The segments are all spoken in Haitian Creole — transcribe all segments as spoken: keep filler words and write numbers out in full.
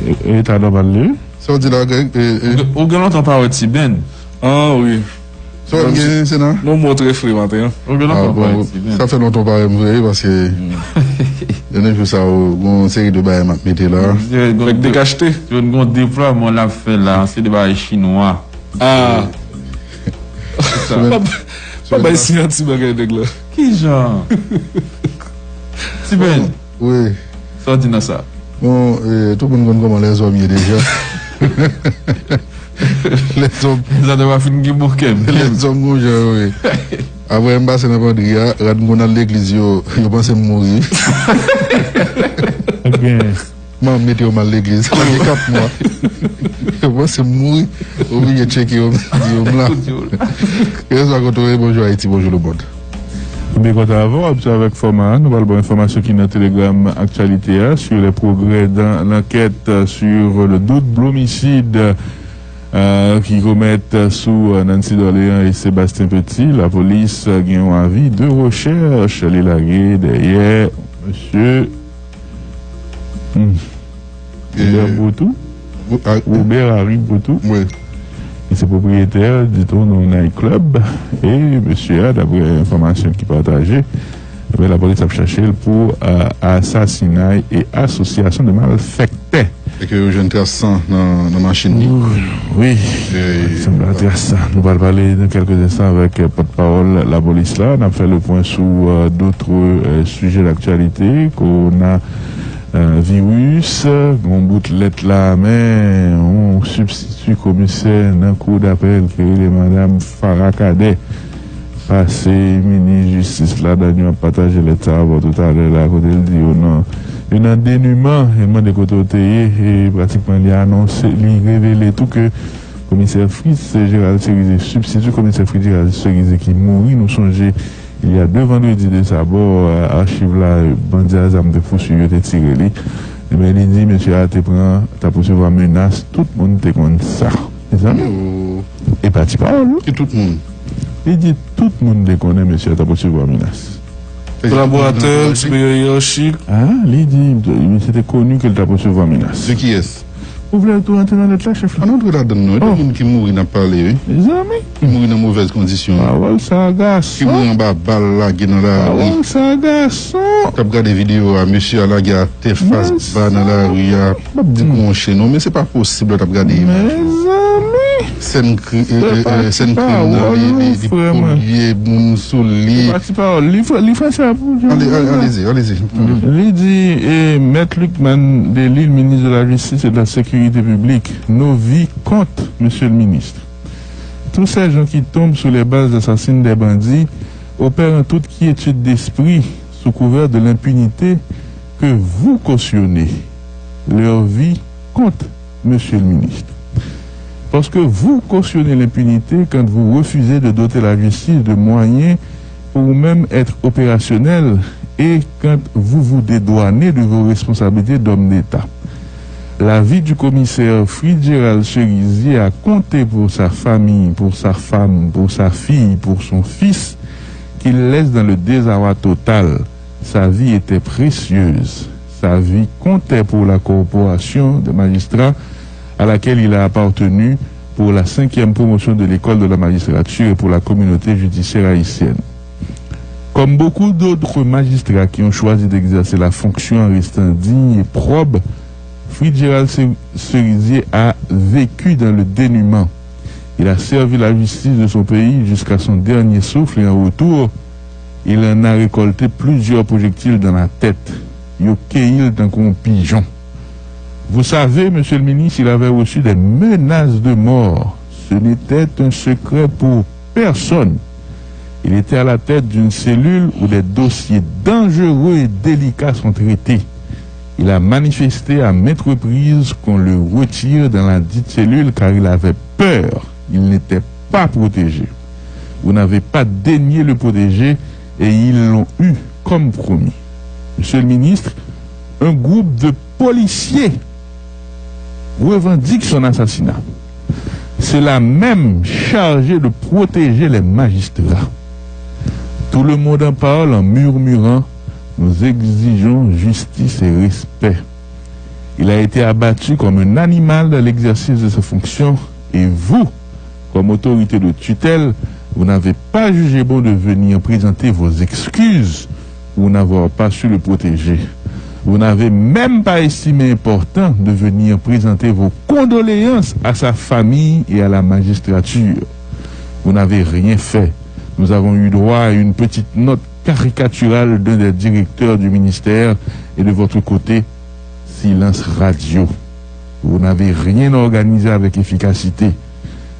E, eta nòmal li, wi. Sa w di la, Greg? E, e, Ou gen, ou gen lontan pa wè Ti Ben. Ah, wi. Sa w gen, Sena? Non, mwen trè fre maten an. Ou gen lontan pa wè Ti Ben. Sa fè lontan w pa wè m vre, wi, paske dènye jou sa yo, gen yon seri de bagay m ap mete la. Fèk dekachte. Yon gon deplwaman l ap fè la, se de bagay chinwa. Ah! Pa bay siyanti bagay nèg la. Kijan? Ti Ben. Wi. Sa w di nan sa? Bon, eh, tout moun konn kòman lèzòm ye deja. Lèzòm. Sa te pa fin gen bouke. Lèzòm gon jan yo ye. Apre m pase nan pandri a, rad m konn al legliz yo, yo panse m mouri. Ebyen, manman m mete yo m al legliz. Sa gen kat mwa. Yo panse m mouri. Oblije tcheke yo, di yo m la. Rès pa kote w ye, bonjou Ayiti, bonjou lemonn. M byen kontan avè w, ap swiv avèk fòma a. Nou pral ba w enfòmasyon ki nan Telegram Aktyalite a, sur les progrès dans l'enquête sur le double homicide, euh, ki komèt sou, euh, Nancy Dorléans e Sébastien Petit. Lapolis, euh, gen yon avi de rechèch li lage dèyè mesye, hmm, Robert Botou. Robert Harry Botou. Wi. Li se pwopriyetè, ditou, nan yon night club. E mesye a, daprè enfòmasyon ki pataje, ebyen, lapolis ap chache l pou, euh, asasinay e asosyasyon de malfektè. E ke yo jwenn tras san nan, nan machin li. Wi. Sanble tras san. Nou pral pale nan kèlke enstan avèk, euh, pòtpawòl lapolis la. N ap fè le pwen sou, euh, d'autres, euh, sujets d'actualité. Kowona, euh, viris, yon bout lèt la, men yon sibstiti komisè nan kou dapèl ki rele Madam Farah Cadet pase minis jistis la, Daniel ap pataje lèt sa avè w toutalè la, kote l di yo nan, yo nan deniman, e mande kote w te ye, e pratikman li anonse, li revele tou ke komisè Fritz Gérald Cerizé, sibstiti komisè Fritz Gérald Cerizé ki mouri, nou sonje, il y a deux vendredis de sa, bò, euh, achiv la, bandi a zam te pouswiv yo, te tire li. Ebyen, li di mesye a te pran, t ap resevwa menas, tout moun te konn sa. Mezanmi, e pa ti pawòl, wi. Ki tout moun? Li di tout moun te konnen mesye a t ap resevwa menas. Kolaboratè, siperyè yerachi. Ah, li di, li, se te koni ke l t ap resevwa menas. De kiyès? Ou vle tou antre nan lèt la, chèf la? Ann antre ladann non. E de moun ki mouri n ap pale, wi. Mezanmi. Ki mouri nan movèz kondisyon. Pawòl sa gason. Ki mouri anba bal lage nan lari. Pawòl sa gason. K ap gade videyo a, mesye a lage atè fas ba nan lari a. M ap di kou yon chen non, men se pa posib lè w t ap gade imaj yo. Mezanmi. Sèn kri-, eh, eh, eh, sèn krim nan, li, li, li polye, moun sou li. Se pa ti pawòl. Li fè, li fè sa pou... Allez, allez, allez-y, allez-y. Li di, eh, Mèt Lucmane Delille, ministre de la Justice et de la Sécurité publique, nos vies comptent, monsieur le ministre. Tous ces gens qui tombent sous les balles assassines des bandits opèrent en toute quiétude d'esprit sous couvert de l'impunité que vous cautionnez. Leur vie compte, monsieur le ministre. Parce que vous cautionnez l'impunité quand vous refusez de doter la justice de moyens pour vous-même être opérationnel et quand vous vous dédouanez de vos responsabilités d'homme d'État. La vie du commissaire Fritz Gérald Cerisier a compté pour sa famille, pour sa femme, pour sa fille, pour son fils, qu'il laisse dans le désarroi total. Sa vie était précieuse. Sa vie comptait pour la corporation des magistrats à laquelle il a appartenu pour la cinquième promotion de l'école de la magistrature et pour la communauté judiciaire haïtienne. Comme beaucoup d'autres magistrats qui ont choisi d'exercer la fonction en restant dignes et probes, Fritz Gérald Cer-, Cerisier a vécu dans le dénuement. Il a servi la justice de son pays jusqu'à son dernier souffle et en retour, il en a récolté plusieurs projectiles dans la tête. Yo keyi l tankou yon pijon. Vous savez, monsieur le ministre, il avait reçu des menaces de mort. Ce n'était un secret pour personne. Il était à la tête d'une cellule où des dossiers dangereux et délicats sont traités. Il a manifesté à maintes reprises qu'on le retire dans la dite cellule car il avait peur. Il n'était pas protégé. Vous n'avez pas daigné le protéger et ils l'ont eu comme promis. Monsieur le ministre, un groupe de policiers revendique son assassinat. Ceux-là même chargés de protéger les magistrats. Tout le monde en parle en murmurant : nous exigeons justice et respect. Il a été abattu comme un animal dans l'exercice de ses fonctions et vous, comme autorité de tutelle, vous n'avez pas jugé bon de venir présenter vos excuses pour n'avoir pas su le protéger. Vous n'avez même pas estimé important de venir présenter vos condoléances à sa famille et à la magistrature. Vous n'avez rien fait. Nous avons eu droit à une petite note caricaturale d'un des directeurs du ministère et de votre côté, silence radio. Vous n'avez rien organisé avec efficacité.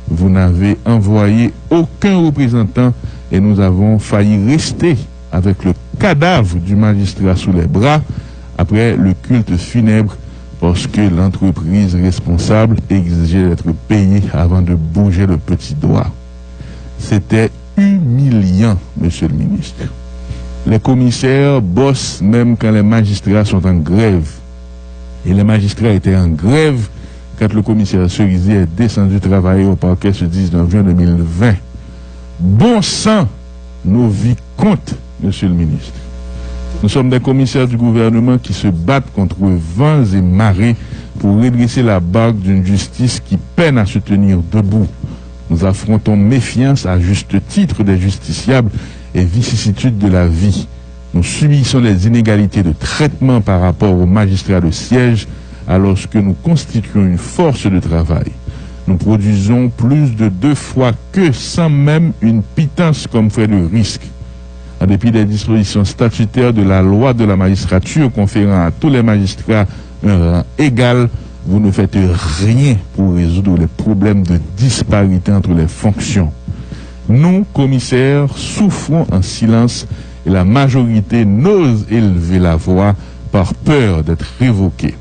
Vous n'avez envoyé aucun représentant et nous avons failli rester avec le cadavre du magistrat sous les bras après le culte funèbre parce que l'entreprise responsable exigeait d'être payée avant de bouger le petit doigt. C'était humiliant, monsieur le ministre. Les commissaires bossent même quand les magistrats sont en grève. Et les magistrats étaient en grève quand le commissaire Cerisier est descendu travailler au parquet ce dix-neuf juin deux mille vingt. Bon sang, nos vies comptent, monsieur le ministre. Nous sommes des commissaires du gouvernement qui se battent contre vents et marées pour redresser la barque d'une justice qui peine à se tenir debout. Nous affrontons méfiance à juste titre des justiciables et vicissitudes de la vie. Nous subissons les inégalités de traitement par rapport aux magistrats de siège alors que nous constituons une force de travail. Nous produisons plus de deux fois que sans même une pitance comme frais de risque. En dépit des dispositions statutaires de la loi de la magistrature conférant à tous les magistrats un rang égal, vous ne faites rien pour résoudre les problèmes de disparité entre les fonctions. Nous, commissaires, souffrons en silence et la majorité n'ose élever la voix par peur d'être révoqués.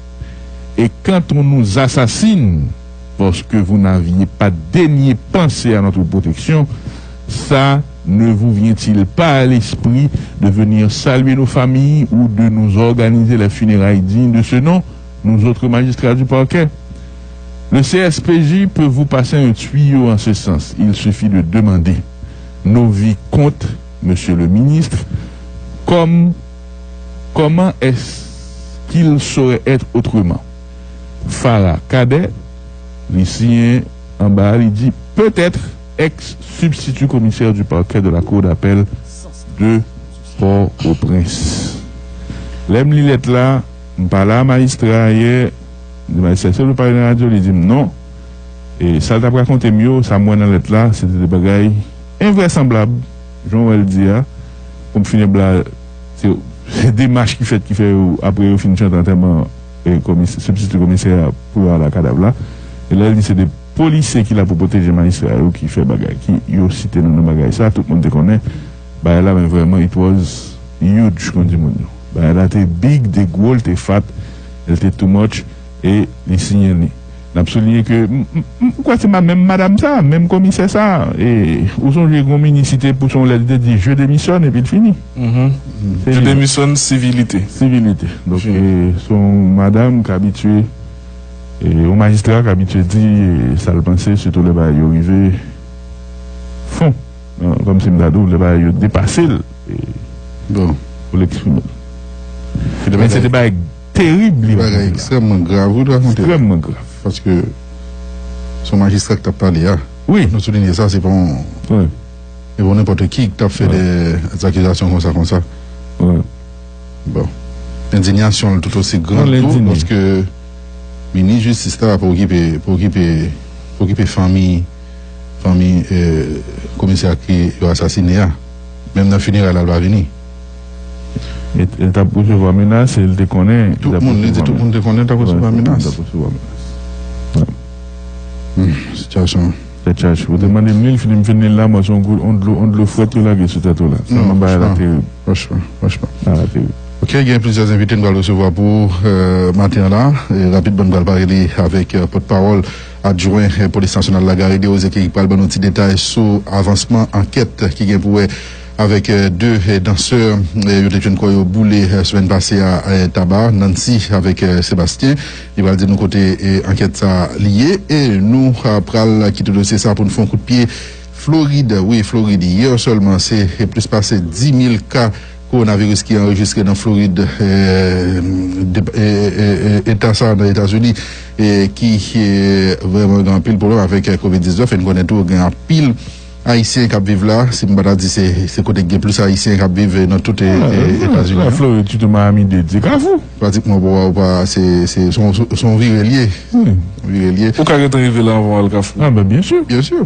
Et quand on nous assassine, parce que vous n'aviez pas daigné penser à notre protection, ça ne vous vient-il pas à l'esprit de venir saluer nos familles ou de nous organiser les funérailles dignes de ce nom, nous autres magistrats du parquet? Le C S P J peut vous passer un tuyau en ce sens. Il suffit de demander. Nos vies comptent, monsieur le ministre. Comme, comment est-ce qu'il saurait être autrement? Farah Cadet, li siyen anba a, li di, peut-être ex-substitut commissaire du parquet de la cour d'appel de Port-au-Prince. Lè m li lèt la, m pale a majistra yè, m di majistra, èske w pale nan radyo? Li di m non. E sa l t ap rakonte m yo, sa m wè nan lèt la, se te de bagay envresanblab, jan w wè l di a. Ponp finèb la, se, se demach ki fèt ki fè yo, apre yo fin chante antèman e, komis-, sibstiti komisè a pou ala kadav la. E lè l di se de polisye ki la pou pwoteje majistra yo ki fè bagay, ki yo site non nan bagay sa, tout moun te konnen bagay la, men vrèman, it was huge, kon di moun yo. Bagay la te big, te gwo, l te fat, l te too much, e li siyen li. N ap souliye ke, m, m, m, m kwè se ma-, menm madanm sa, menm komisè sa, e, ou sonje gen yon minis, li te pouse yon lèt, li te di, "Je démissionne," epi l fini. Mhm. Se Je li. Démissionne, civilité. Civilité. Donk, e, se yon madanm k abitye, e, yon majistra k abitye di, e, sa l panse, sitou lè bagay yo rive fon. An, kòmsi m ta di w, lè bagay yo depase l, e, bon, pou l eksprime l. Men se te bagay terib li rakonte la. Bagay ekstrèmman grav, wi, l rakonte la. Ekstrèmman grav. Paske se yon majistra ki t ap pale a. Wi. Nou soulinye sa, se pa yon, wi, se pa yon nenpòt ki k t ap fè, wi, de, de akizasyon konsa, konsa. Wi. Bon. Endinyasyon l tout osi gran tou, paske minis jistis la pa okipe, pa okipe, pa okipe fanmi, fanmi, e, komisè a ke yo asasine a. Menm nan fineray la, l pa vini. E, e l t ap resevwa menas, e l te konnen. Tout moun, li di tout moun te konnen l t ap resevwa menas. Wi, tout moun t ap resevwa menas. Wi. Hmm, sitiyasyon. Tèt chaje. Ou te mande m li, l fini, m fin li l la, mwen se yon gout, yon dlo, yon dlo frèt yo lage sou tèt ou la. Sèlman bagay la terib. Franchman, franchman. Bagay la terib. Ok, gen plizyè envite n pral resevwa pou, e, maten an la. E, rapidman, n pral pale avèk, e, pòtpawòl adjwen, e, polis nasyonal la, Garry Desrosiers, ki pral ban nou ti detay sou avansman ankèt ki gen pou wè avèk, e, de, e, dansè, e, yo te jwenn kò yo boule, e, semèn pase a, e, Taba, Nancy avèk, e, Sébastien. Li pral di nou kote, e, ankèt sa li ye, e nou, a, pral kite dosye sa pou n fè yon kout pye Florid. Wi, Florid, yè sèlman, se, e, plis pase dis mil ka kowonaviris ki anrejistre nan Florid, eh, dep- eh, eh, eh, eta sa nan Etazini, eh, ki eh, vrèman gen anpil pwoblèm avèk eh, kovid diznèf. E n konnen tou gen anpil Ayisyen k ap viv la. Si m pa ta di se, se kote ki gen plis Ayisyen k ap viv eh, nan tout eh, eh, Etazini. La Florid, sitou Miami-Dade, se kafou. Pratikman, ou pa, ou pa, se, se, se yon, se yon vire l ye. Vire l ye. Ou ka gentan rive la anvan w al Kafou. Ah, ben, byen si. Byen si.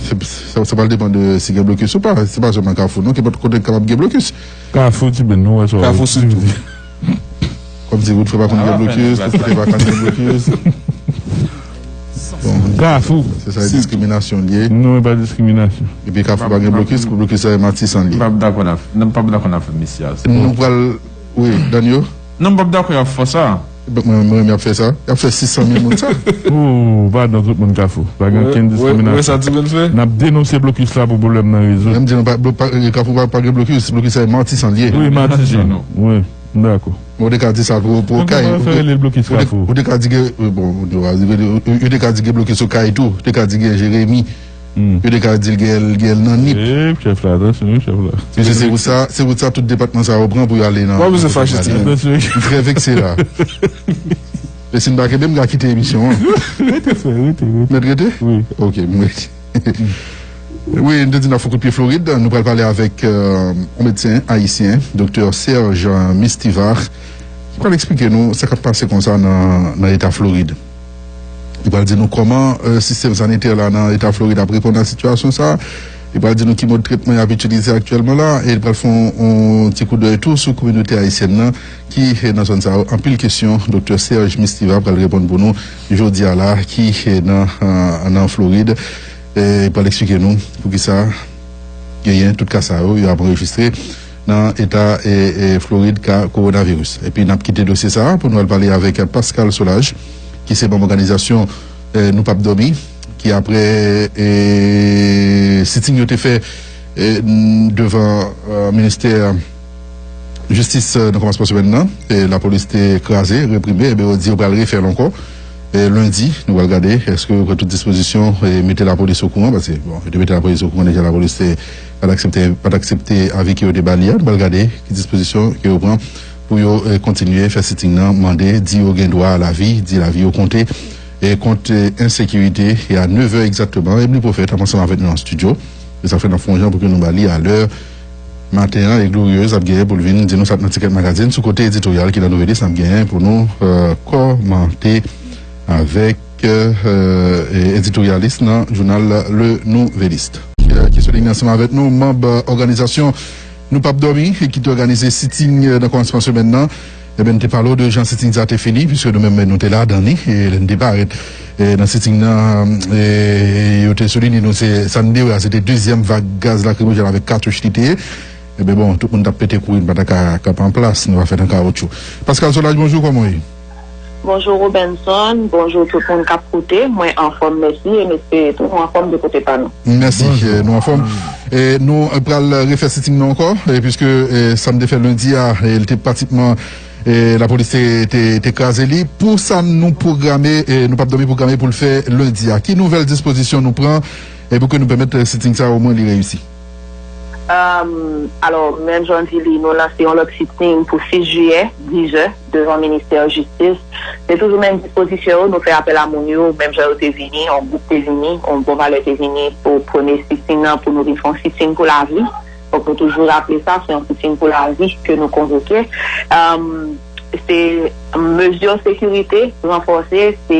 Se, sa, sa pral depann de si gen blokis ou pa. Se pa sèlman Kafou, non. Kenpòt kote k kapab gen blokis. Kafou, ti ben, nou wè sa. Kafou sitou. Kòmsi wout fè pa konn gen blokis, tout kote pa konn gen blokis. Bon, Kafou. Se sa, diskriminasyon l ye. Non, e pa diskriminasyon. Epi Kafou pa gen blokis, blokis sa e Matisan l ye. M p ap dakò n ap, m p ap dakò n ap fè mesye a. Nou pral, wi, Danio? Non, m p ap dakò y ap fè sa. Bon, mwen, mwen, y ap fè sa. Y ap fè sis san mil moun sa. Oh, padon tout moun Kafou. Pa gen okenn diskriminasyon. Wè sa ti moun fè? N ap denonse blokis la pou pwoblèm nan rezoud. Menm di nou pa, blo- pa, Kafou pa, pa gen blokis, blokis sa e Matisan l ye. Wi, Matisan. Wi, m dakò. Ou te ka di sa pou, pou Kay. Ou te, ou te ka di gen, bon, ou te ka di gen blokis sou Kay tou. Ou te ka di gen Jeremi. Ou te ka di l gen, gen l nan Nip. Eh, chèf la, atansyon, wi, chèf la. Mesye, se wout sa, se wout sa tout depatman sa yo pran pou yo ale nan. Wè, mesye fache ti. Atansyon. M trè vekse la. E si n pa kenbe, m ka kite emisyon an. Rete, frè, rete, rete. Mèt rete? Wi. Ok, m rete. Wi, n te di n ap fè kout pye Florid. Nou pral pale avèk euh, yon medsen ayisyen, doktè Serge Mistiva, ki pral eksplike nou sa k ap pase konsa nan, nan eta Florid. Li pral di nou kòman euh, sistèm sanitè la nan eta Florid ap reponn a sitiyasyon sa a. Li pral di nou ki mòd tretman y ap itilize aktyèlman la. E li pral fè yon, yon ti koudèy tou sou kominote ayisyèn nan ki eh, nan zòn sa yo. Anpil kesyon doktè Serge Mistiva pral reponn pou nou jodi a la ki eh, nan, euh, nan Florid. Eh, li pral eksplike nou poukisa genyen tout ka sa yo, yo ap anrejistre nan eta eh, eh, Florid ka kowonaviris. Epi n ap kite dosye sa a pou nou al pale avèk Pascal Solages, ki se manm òganizasyon eh, Nou P ap Dòmi, ki apre eh, sitting yo te fè eh, devan eh, ministè jistis eh, nan kòmansman semèn nan, eh, lapolis te kraze, reprime, ebyen yo di yo pral refè l ankò. Eh, lendi, nou pral gade èske yo pran tout dispozisyon e mete lapolis okouran, paske bon, yo te mete lapolis okouran deja, lapolis te pa t aksepte, pa t aksepte avi ke yo te ba li a. Nou pral gade ki dispozisyon ke yo pran pou yo eh, kontinye fè sitting nan, mande, di yo gen dwa a lavi, di lavi yo konte, e kont eh, ensekirite. E a nevè egzakteman, Ebly Prophète ap ansanm avèk nou nan estidyo. E sa fè n ap fè yon jan pou ke nou ba li a lè maten an, e Glorieuse ap genyen pou l vin di nou sa k nan Ticket Magazine. Sou kote editoryal ki nan Nouvelliste, n ap genyen pou nou eh, kòmante avèk eh, eh, editoryalis nan jounal Le Nouvelliste. Eh, ki sou liy ansanm avèk nou, manm eh, òganizasyon Nou P ap Dòmi, ki te òganize sitting eh, nan kòmansman semèn nan. Ebyen, n te pale w de jan sitting sa te fini, piske nou menm nou te ladan li, e lè n te parèt eh, nan sitting nan, eh, yo te soulinye nou se sa n te wè a, se te dezyèm vag gaz lakrimojèn avèk katouch li te ye. Ebyen, bon, tout moun t ap pete kouri, n pa ta ka kanpe an plas, nou pa fèt an kawoutchou. Pascal Solages, bonjou, kòman w ye? Bonjou Robenson, bonjou tout moun k ap koute. Mwen anfòm, mèsi, e m espere tou nou anfòm de kote pa nou. Mèsi, eh, nou anfòm. Eh, nou eh, pral refè sitting nan ankò, eh, piske eh, sa n te fè lendi a, eh, li te pratikman, eh, lapolis te, te, te kraze li. Pou sa nou pwograme, eh, Nou P ap Dòmi pwograme pou l fè lendi a. Ki nouvèl dispozisyon nou pran, eh, pou ke nou pèmèt eh, sitting sa omwen li reyisi? Um, alò, menm jan w di li, nou lanse yon lòt sitting pou sis jiyè, dis è, devan ministè jistis. Se toujou menm dispozisyon yo, nou fè apèl a moun yo, menm jan yo te vini, yon gwoup te vini, yon bon valè te vini pou premye sitting nan, pou nou vin fè yon sitting pou lavi. Fòk nou toujou raple sa, se yon sitting pou lavi ke nou konvoke. Um, se mezi sekirite ranfòse, se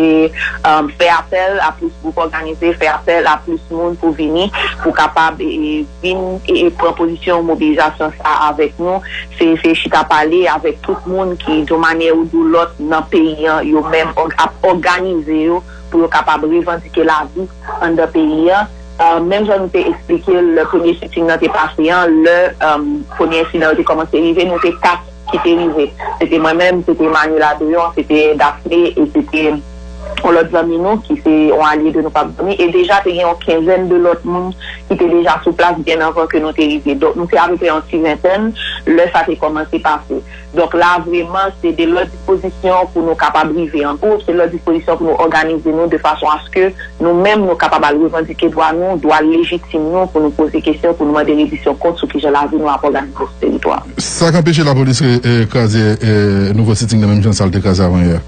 um, fè apèl a plis gwoup òganize, fè apèl a plis moun pou vini, pou kapab e, e, vin e, e pran pozisyon mobilizasyon sa avèk nou. Se, se chita pale avèk tout moun ki, yon manyè ou yon lòt, nan peyi an, yo menm òg- ap òganize yo pou yo kapab revandike lavi anndan peyi an. Uh, menm jan nou te eksplike l, lè premye sitting nan te pase an, lè um, premye ensidan yo te kòmanse rive, nou te kat ki te rive. Se te mwen menm, se te Manuela Doyon, se te Daphné e se te yon lòt zanmi nou ki se yon alye de Nou P ap Dòmi, e deja te gen yon kenzèn de lòt moun ki te deja sou plas byen anvan ke nou te rive. Donk, nou te apeprè yon ti ventèn lè sa te kòmanse pase. Donk, la, vrèman, se de lòt dispozisyon pou nou kapab rive an gwoup, se lòt dispozisyon pou nou òganize nou de fason aske nou menm, nou kapab al revandike dwa nou, dwa lejitim nou, pou nou poze kesyon, pou nou mande redisyon kont sou kijan lavi nou ap òganize sou teritwa. Sa k anpeche lapolis re- e, kraze e, nouvo siting nan menm jan sa l te kraze avan yè?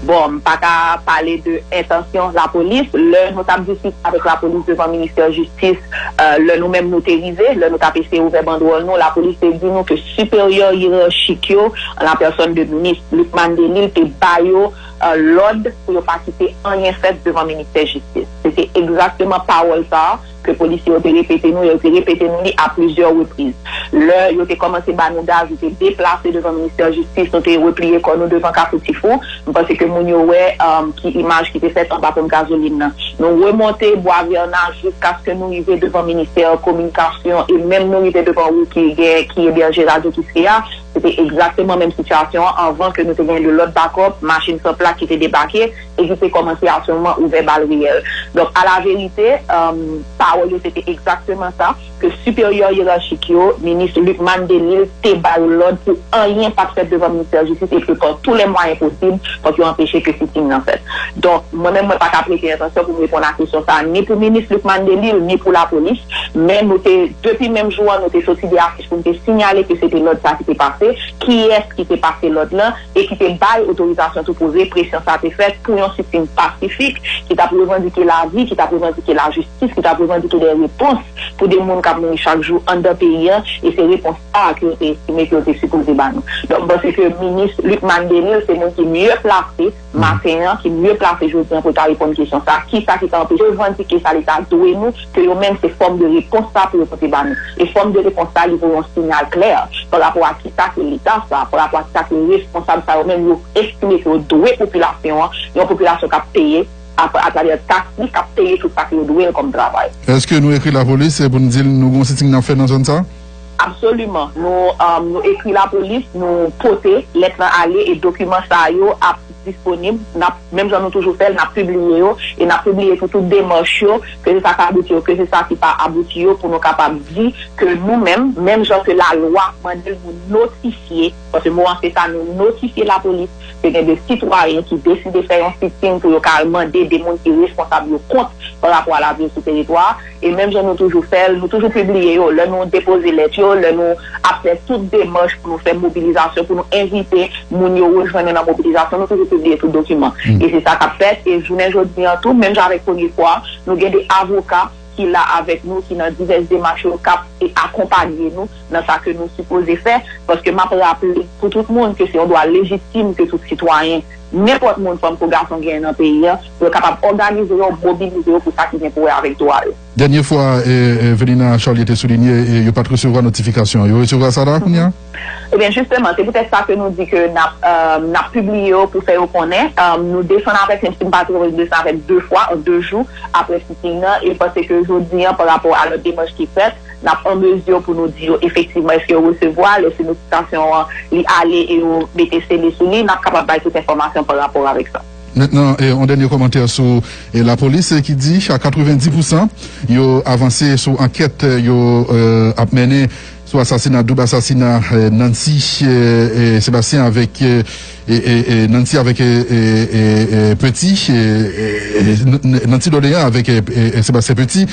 Bon, m pa ka pale de entansyon lapolis. Lè nou t ap diskite avèk lapolis devan ministè jistis, e, lè nou menm nou te rive, lè nou t ap eseye ouvè bandwòl nou, lapolis te di nou ke siperyè yerachik yo, an la pèsòn de minis Lucmane Delille, te ba yo e, lòd pou yo pa kite anyen fèt devan ministè jistis. Se te egzakteman pawòl sa a ke polisye yo te repete nou, yo te repete nou li a plizyè repriz. Lè yo te kòmanse ba nou gaz, yo te deplase devan ministè jistis, nou te repliye kò nou devan Kafou Tifou. M panse ke moun yo wè um, ki imaj ki te fèt anba ponp gazolin nan. Nou remonte Bwa Vèna jiskaske nou rive devan ministè kominikasyon e menm nou rive devan wout ki gen ki ebèje radyo Kiskeya. Se te egzakteman menm sitiyasyon an anvan ke nou te gen de lòt bakòp, machin san plak ki te debake e ki te kòmanse a sèlman ouvè bal reyèl. Donk, alaverite, um, pawòl yo se te egzakteman sa, ke siperyè yerachik yo, minis Lucmane Delille, te ba yo lòd pou anyen pa t fèt devan ministè jistis e ke pa tou lè mwayen posib, fòk yo anpeche ke siting nan fèt. Donk, mwen menm, mwen pa ka prete entansyon pou m reponn a kesyon sa a, ni pou minis Lucmane Delille, ni pou lapolis, men nou te, depi menm jou an, nou te soti de afich pou n te sinyale ke se te lòd sa ki te pase, kiyès ki te pase lòd lan, e ki te bay otorizasyon tou pou represyon sa te fèt pou yon siting pasifik, ki t ap revandike lavi, ki t ap revandike lajistis, ki t ap revandike de repons pou de moun k ap mouri chak jou anndan peyi an, e se repons sa a ke yo te estime ke yo te sipoze ba nou. Donk, m panse ke minis Lucmane Delille se moun ki mye plase maten an, ki mye plase jodi an pou l ta reponn kesyon sa a, kisa ki ta anpeche revandike sa Leta dwe nou, ke yo menm se fòm de repons sa pou yo pote ba nou. E fòm de repons sa, li voye yon sinyal klè pa rapò a kisa ke Leta sa, pa rapò a kisa ke responsab sa yo menm yo estime ke yo dwe popilasyon an, yon popilasyon k ap peye a, atravè taks li, k ap peye tout sa ke yo dwe l kòm travay. Èske nou ekri lapolis pou n di l nou gen yon siting n ap fè nan zòn sa? Absoliman. Nou, um, nou ekri lapolis, nou pote lèt lan ale e dokiman sa yo ap disponib. N ap, menm jan nou toujou fè l, n ap pibliye yo e n ap pibliye tou tout demach yo, ke se sa k abouti yo, ke se sa ki pa abouti yo, pou nou kapab di ke nou menm, menm jan ke lalwa mande l nou notifye, paske mo an se sa, nou notifye lapolis ke gen de sitwayen ki deside fè yon siting pou yo ka al mande de moun ki responsab yo kont pa rapò a lavi yo sou teritwa a. E menm jan nou toujou fè l, nou toujou pibliye yo. Lè nou depoze lèt yo, lè nou ap fè tout demach pou nou fè mobilizasyon, pou nou envite moun yo rejwenn nou nan mobilizasyon, nou toujou pibliye tout dokiman. E se sa k ap fèt. E jounen jodi an tou, menm jan avèk premye fwa, nou gen de avoka ki la avèk nou, ki nan divès demach yo, k ap e akonpanye nou nan sa ke nou sipoze fè. Paske m ap raple pou tout moun ke se yon dwa lejitim ke tout sitwayen, nenpòt moun, fanm kou gason, genyen nan peyi a, pou yo kapab òganize yo, mobilize yo pou sa ki gen pou wè avèk dwa yo. Dènye fwa, e, e, Velina Charlier te soulinye, e, yo pa t resevwa notifikasyon. Yo resevwa sa la, kounye a? Ebyen, jisteman, se poutèt sa ke nou di ke n ap, e, n ap pibliye yo pou fè yo konnen. E, nou desann avèk, menm si m pa twonpe, nou desann avèk de fwa, an de jou, apre siting nan, e m panse ke jodi an, pa rapò a lòt demach ki fèt, n ap an mezi pou nou di yo efektivman èske yo resevwa l, èske notifikasyon an li ale e yo mete sele sou li, n ap kapab bay tout enfòmasyon pa rapò avèk sa. Mentnan, e, yon dènye kòmantè sou, e, lapolis, e, ki di a katrevendi pousan yo avanse sou ankèt, e, yo, e, ap mennen sou asasina, doub asasina, e, Nancy, e, e, Sébastien avèk, e, e, e, e, Nancy avèk, e, e, e, e, Petit, e, e, e, N- N- Nancy Doléan avèk, e, e, e, Sébastien Petit.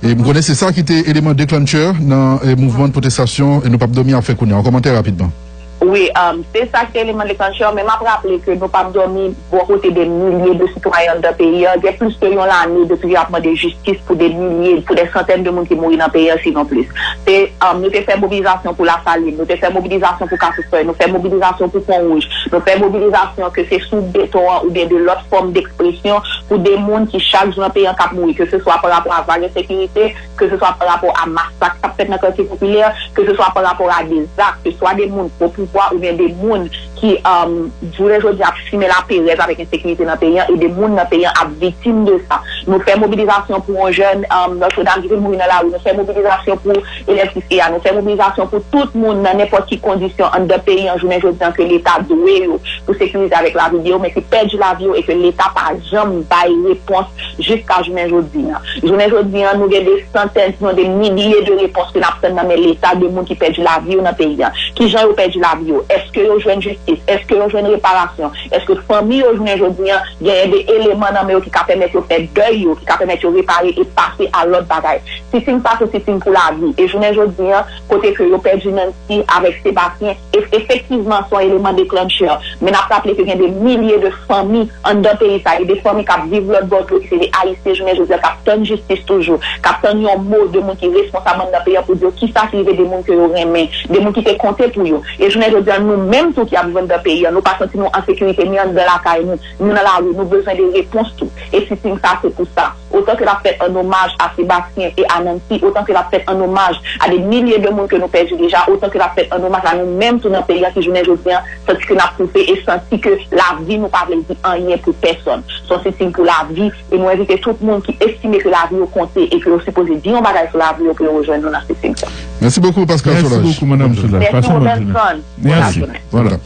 E m konnen se sa ki te eleman deklanchè nan, e, mouvman pwotestasyon, e, Nou P ap Dòmi ap fè kounye a. Yon kòmantè rapidman. Wi, um, se sa ki te eleman deklanchè, men m ap raple ke Nou P ap Dòmi, bò kote de milye de sitwayen anndan peyi a, gen plis ke yon lane depi y ap mande jistis pou de milye, pou de santèn de moun ki mouri nan peyi a, sinon plis. Se, um, nou te fè mobilizasyon pou Lasalin, nou te fè mobilizasyon pou Kafou Sòy, nou fè mobilizasyon pou Pon Wouj, nou fè mobilizasyon ke se sou beton an oubyen de lòt fòm dekspresyon pou de moun ki chak jou nan peyi an k ap mouri, ke se swa pa rapò a vag ensekirite, ke se swa pa rapò a masak k ap fèt nan katye popilè, ke se swa pa rapò a de zak, ke swa de moun o pouvwa oubyen de moun ki, um, jounen jodi a ap simen laperèz avèk ensekirite nan peyi an, e de moun nan peyi an ap viktim de sa. Nou fè mobilizasyon pou yon jèn, um, Nòtredam ki te mouri nan lari. Nou fè mobilizasyon pou elèv sis E a. Nou fè mobilizasyon pou tout moun nan nenpòt ki kondisyon anndan peyi an jounen jodi an ke Leta dwe yo pou sekirize avèk lavi de yo, men ki pèdi lavi yo e ke Leta pa janm bay repons jiska jounen jodi an. Jounen jodi an, nou gen de santèn, sinon de milye de repons ke n ap tann nan men Leta de moun ki pèdi lavi yo nan peyi an. Kijan yo pèdi lavi yo? Èske yo jwenn jistis? Èske yo jwenn reparasyon? Èske fanmi yo jounen jodi an genyen de eleman nan men yo ki ka pèmèt yo fè dèy yo, ki ka pèmèt yo repare e pase a lòt bagay? Sitin sa se sitin pou lavi. E jounen jodi an, kote ke yo pèdi Nancy avèk Sebastien, e, efektivman, se yon eleman deklanchè. Men n ap raple ke gen de milye de fanmi anndan peyi sa, e de fanmi k ap viv lòt bò dlo, ki se de Ayisyen, jounen jodi a, k ap tann jistis toujou, k ap tann yon mo de moun ki responsab anndan peyi an pou di yo kisa ki rive de moun ke yo renmen, de moun ki te konte pou yo. E jounen jodi a, nou menm tou ki ap viv anndan peyi an, nou pa santi nou an sekirite ni anndan lakay nou, ni nan lari, nou bezwen de repons tou. E sitin sa se pou sa. Otan ke l ap fèt an omaj a Sebastien e a Nancy, otan ke l ap fèt an omaj a de milye de moun ke nou pèdi deja, otan ke l ap fèt an omaj a nou menm tou nan peyi an ki jounen jodi an santi ke n ap toufe e santi ke lavi nou pa vle di anyen pou pèsòn. Se yon sitin pou lavi e nou envite tout moun ki estime ke lavi yo konte e ke yo sipoze di yon bagay sou lavi yo pou yo rejwenn nou nan sitin sa. Merci beaucoup, Pascal Solange. Merci beaucoup, Madame Solange. Passez une bonne journée. Merci. Voilà.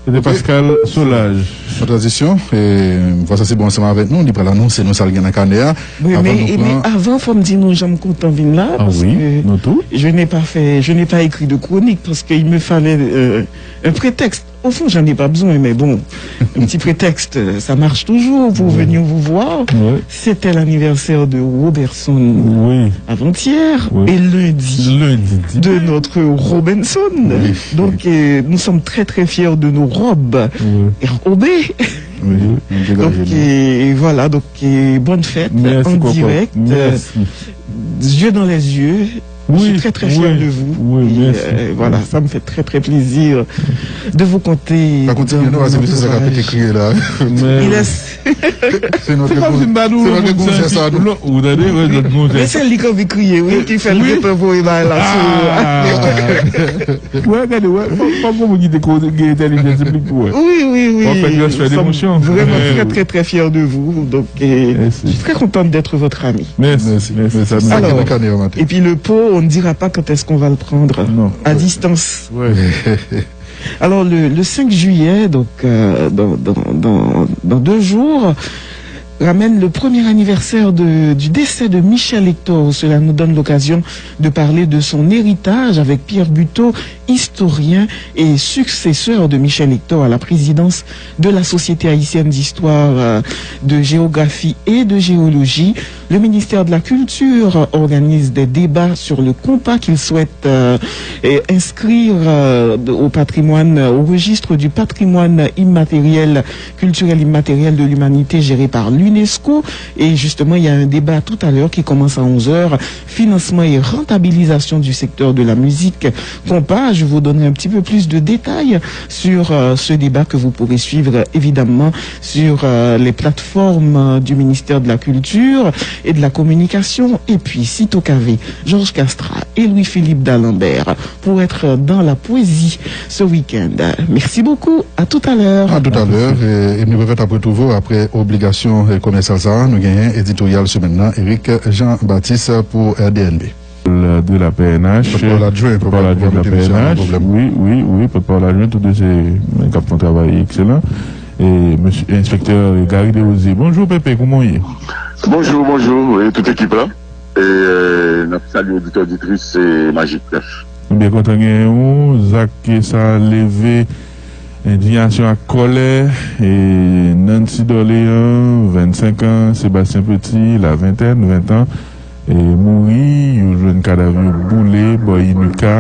C'était Pascal Solange. An tranzisyon, Vwa Sansib ansanm avèk nou, li pral anonse nou sa l gen nan kanè a. Wi, men avan, fò m di nou jan m kontan vin la, paske je n'ai pas fait, je n'ai pas écrit de chronique, parce qu'il me fallait euh, un prétexte. Au fond, j'en ai pas besoin, mais bon, un petit prétexte, ça marche toujours pour venir vous voir. C'était l'anniversaire de Robertson avant-hier et lundi, de notre Robinson. Donc, euh, nous sommes très, très fiers de nos robes R O B. Donc, euh, voilà, donc, euh, bonne fête en direct. Euh, yeux dans les yeux. Je suis très, très fier de vous. Et, euh, voilà, ça me fait très, très plaisir de vous compter. Pa kontinye non, se mesye sa k ap pete kriye la. Il est Se nou te gonzè sa nou. Men se li k anvi kriye, wi, ki fè l gentan voye bagay la sou. Wè, gade, wè, fòk gon moun ki te koze gen entèlijans epi pou wè. Oui, oui, oui. Wè, fè transfè demosyon. Vraiment très, très, très fier de vous. Donc, euh, je suis très contente d'être votre ami. Mèsi, mèsi. Alors, et puis le pot, on ne dira pas quand est-ce qu'on va le prendre. Non. À distance. Ouais. Alors, le, le cinq juillet, donc euh, dans, dans, dans, dans deux jours, ramène le premier anniversaire de, du décès de Michel Hector. Cela nous donne l'occasion de parler de son héritage avec Pierre Buteau, historien et successeur de Michel Hector à la présidence de la Société haïtienne d'histoire, euh, de géographie et de géologie. Le ministère de la Culture organise des débats sur le compas qu'il souhaite euh, inscrire euh, au patrimoine, au registre du patrimoine immatériel, culturel immatériel de l'humanité géré par l'UNESCO. Et justement, il y a un débat tout à l'heure qui commence à onze heures, financement et rentabilisation du secteur de la musique compas. Je vous donnerai un petit peu plus de détails sur euh, ce débat que vous pourrez suivre évidemment sur euh, les plateformes euh, du ministère de la Culture et de la Communication. Et puis, Sito Cavé, Georges Castra et Louis-Philippe D'Alembert pour être dans la poésie ce week-end. Merci beaucoup, à tout à l'heure. A toutalè, e nou pèmèt ap retwouve w apre obligasyon komèsyal sa a. Nou genyen editoryal semèn nan, Eric Jean Baptiste pou R D N B. De la P N H. Pòtpawòl adjwen, pòtpawòl adjwen de la P N H. Wi, wi, wi, pòtpawòl adjwen, tou de se moun k ap fè yon travay ekselan. E mesye enspektè Gary Desrosiers. Bonjou Pepe, kouman w ye? Bonjou, bonjou, e tout ekip la. E euh, n ap salye oditè oditris e Majik F. Nou byen kontan genyen ou. Zak sa leve endiyasyon ak kòlè. E Nancy Dorléan, vennsenk an, Sébastien Petit, la vingtaine, ven an, e mouri. Yo jwenn kadav yo boule bò Inika.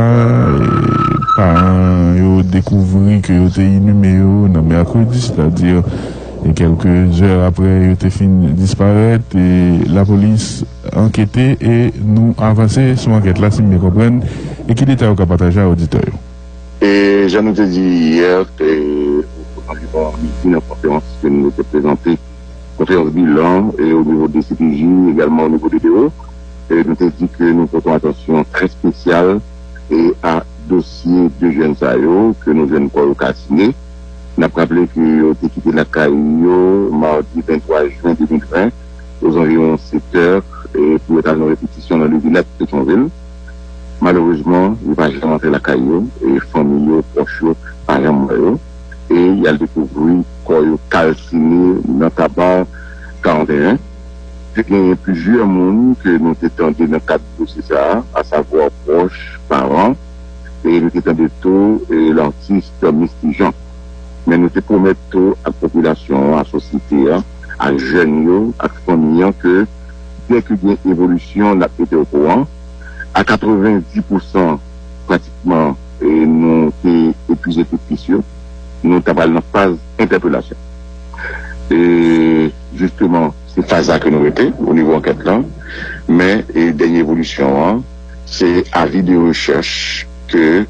E paran yo dekouvri ke yo te inime yo nan mèkredi, sètadi e kèlke zè apre yo te fin disparèt. E lapolis ankete e nou avanse sou ankèt la, si m byen konprann. E ki detay ou ka pataje ak oditè yo? E jan nou te di yè, e, anviwon midi nan konferans ke nou te prezante, konferans bilan, e o nivo de C P J, egalman o nivo de D O, e nou te di ke nou pote yon atansyon trè espesyal e a dosye de jèn sa yo ke nou jwenn kò yo kalsine. N ap raple ke yo te kite lakay yo madi venntwa jen de mil ven, ozanviwon sèt è, e pou yo t al nan repetisyon nan Levilat, Petyonvil. Malerezman, yo pa janm antre lakay yo, e fanmi yo, pwòch yo, pa janm wè yo. E y al dekouvri kò yo kalsine nan Tabar karanteyen. Te genyen plizyè moun ke nou te tande nan kad dosye sa a, asavwa pwòch, paran, e nou te tande tou e, latis Misty Jean. Men nou te pwomèt tou ak popilasyon an, ak sosyete a, ak jèn yo, ak fanmi an ke dèke gen evolisyon, n ap mete okouran. A katrevenndis pousan, pratikman, e, nou te epuize tout pis yo. Nou ta pral nan faz entèpelasyon. E, jisteman, se faz sa ke nou rete o nivo ankèt lan. Men, e, dènye evolisyon an, se avi de rechèch ke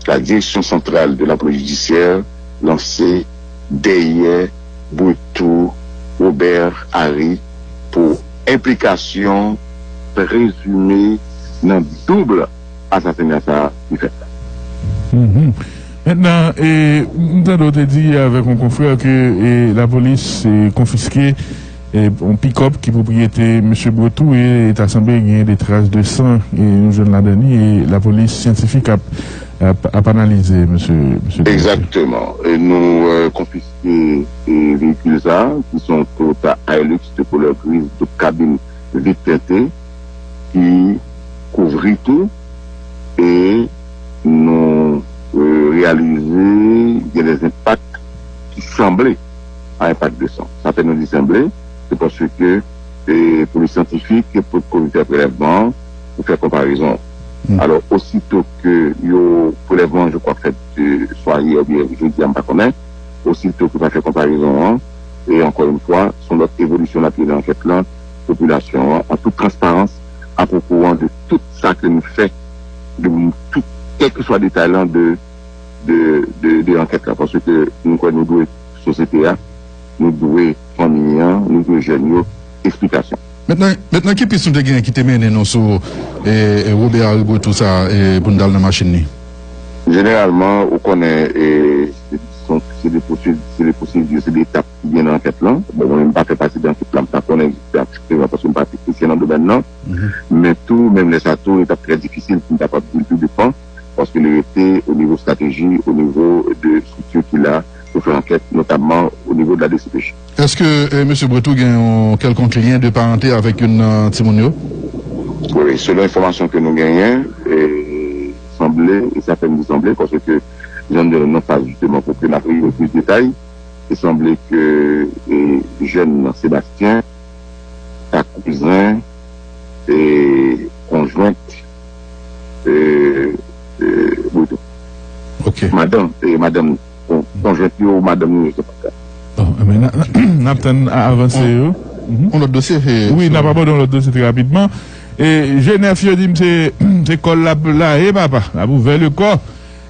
la Direction Centrale de la Police Judiciaire lanse dèyè Bretou Robert Harry pou enplikasyon prezime nan doub asasina sa a ki fèt la. Mentnan, e, m tande w te di avèk yon konfrè ke e, lapolis e, konfiske e, yon pikòp ki pwopriyete mesye Bretou e ta sanble gen de tras de san e, nou jwenn ladan li e lapolis syantifik ap, ap, ap analize mesye mesye Bretou. Egzakteman. E nou e, konfiske e, veyikil sa a, ki se yon Toyota Hilux de koulè gri, doub kabin, vit tente, ki kouvri tou, e nou e, reyalize gen de enpak ki sanble a enpak de san. Sa fè nou di sanble, se paske e, polis syantifik potko vin fè prelèvman an pou fè konparezon. Alò, osito ke yo, prelèvman an, je crois, fèt e, swa yè oubyen jodi a, m pa konnen, osito ke yo fè konparezon an, e ankò yon fwa, se yon lòt evolisyon n ap gen nan ankèt lan, popilasyon an, an tout transparans, ap okouran de tout sa ke nou fè, de tout, kèlkeswa detay lan de, de, de, de ankèt la, paske nou kwè nou dwe sosyete a, nou dwe fanmi an, nou dwe jèn yo esplikasyon. Mentnan, mentnan ki pis nou te genyen ki te mennen nou sou e, e, Robert Harry Bretou sa a e, pou n t al nan machin li? Jeneralman, ou konnen, e, se, se, se de pwosedi, se de pwosedi, se de etap ki gen nan ankèt lan. Bon, mwen menm m pa fè pati de ankèt lan, m pa konnen egzakteman paske m pa teknisyen nan domèn nan. Men tou, menm lè sa tou, li t ap trè difisil pou m kapab di l tou depan, paske li rete o nivo estrateji, o nivo de estrikti ki la pou fè ankèt, notamman o nivo de la D C P J. Èske e, mesye Bretou gen yon kèlkonk lyen de parante avèk youn nan timoun yo? Wi, selon enfòmasyon ke nou genyen, e, sanble, e sa fè m di sanble, paske jan m di w nan faz jisteman pou ke n ap rive plis detay, e sanble ke e, jèn nan Sebastyen, ta kouzen, e, konjwent, e, e, Bretou. Ok. Madanm, e, madanm, bon, konjwent yo, madanm yo, se pa sa. Bon, enben, n, n, n ap tann a- avanse yo. Mhm. On lòt dosye, e, Wi, n ap abòde yon lòt dosye trè rapidman. E, G nèf yo di m se, se kò l l ap la, e papa, l ap ouvè le kò.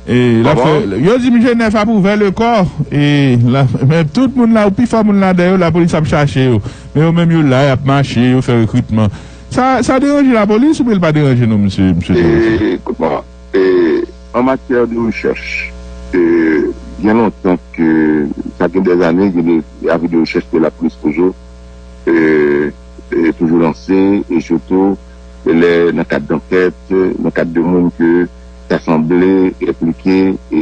E, l ap fè, yo di m G nèf ap ouvè le kò. E, la, men tout moun la, pi fò moun ladan yo, lapolis ap chache yo. Men yo menm yo la, y ap mache, yo fè rekritman. Sa, sa deranje lapolis oubyen l pa deranje nou, mesye, mesye Dewosè? Ekout mwen, e, an matyè de rechèch, e, gen lontan ke, sa gen dèzane, gen de avi de rechèch ke lapolis toujou, e, e, toujou lanse, e sitou lè nan kad dankèt, nan kad de moun ke ta sanble enplike, e,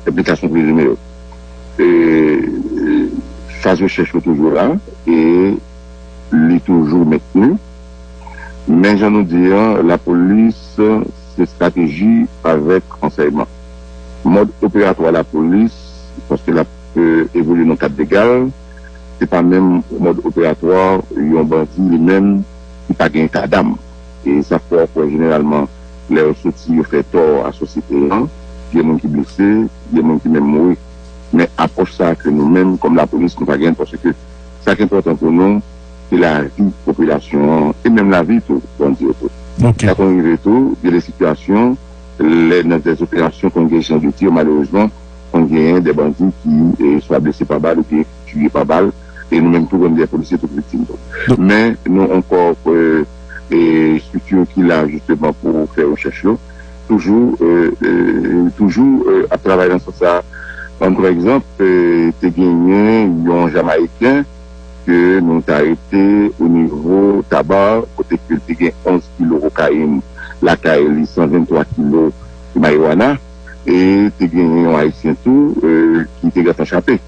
enplikasyon prezime yo. E, faz rechèch yo toujou la, e li toujou mentni. Men jan nou di an, lapolis se estrateji avèk ransèyman. Mòd operatwa lapolis, paske l ap e, evolye nan kad legal, se pa menm mòd operatwa yon bandi li menm ki pa gen eta dam. E sa fè w ap wè jeneralman lè yo soti yo fè tò a sosyete an, gen moun ki blese, gen moun ki menm mouri. Men apwòch sa a ke nou menm kòm lapolis nou pa gen, paske sa k enpòtan pou nou se lavi popilasyon an e menm lavi tou bandi yo tou. Sa konn rive tou, gen de sitiyasyon lè nan de operasyon konn gen echanj de tir, malerezman, konn genyen de bandi ki e, swa blese pa bal oubyen tiye pa bal, e nou menm tou konn gen polisye tou ki viktim tou. Men nou ankò e, e estrikti ki la jisteman pou fè rechèch yo, toujou e, e, toujou e, ap travay nan sans sa. Ban m pran egzanp, eh, te genyen yon Jamayiken ke nou t arete o nivo Tabar, kote ke l te gen onz kilo kokayin lakay li, san venntwa kilo mariwana, e te genyen yon Ayisyen tou, eh, ki te gentan chape.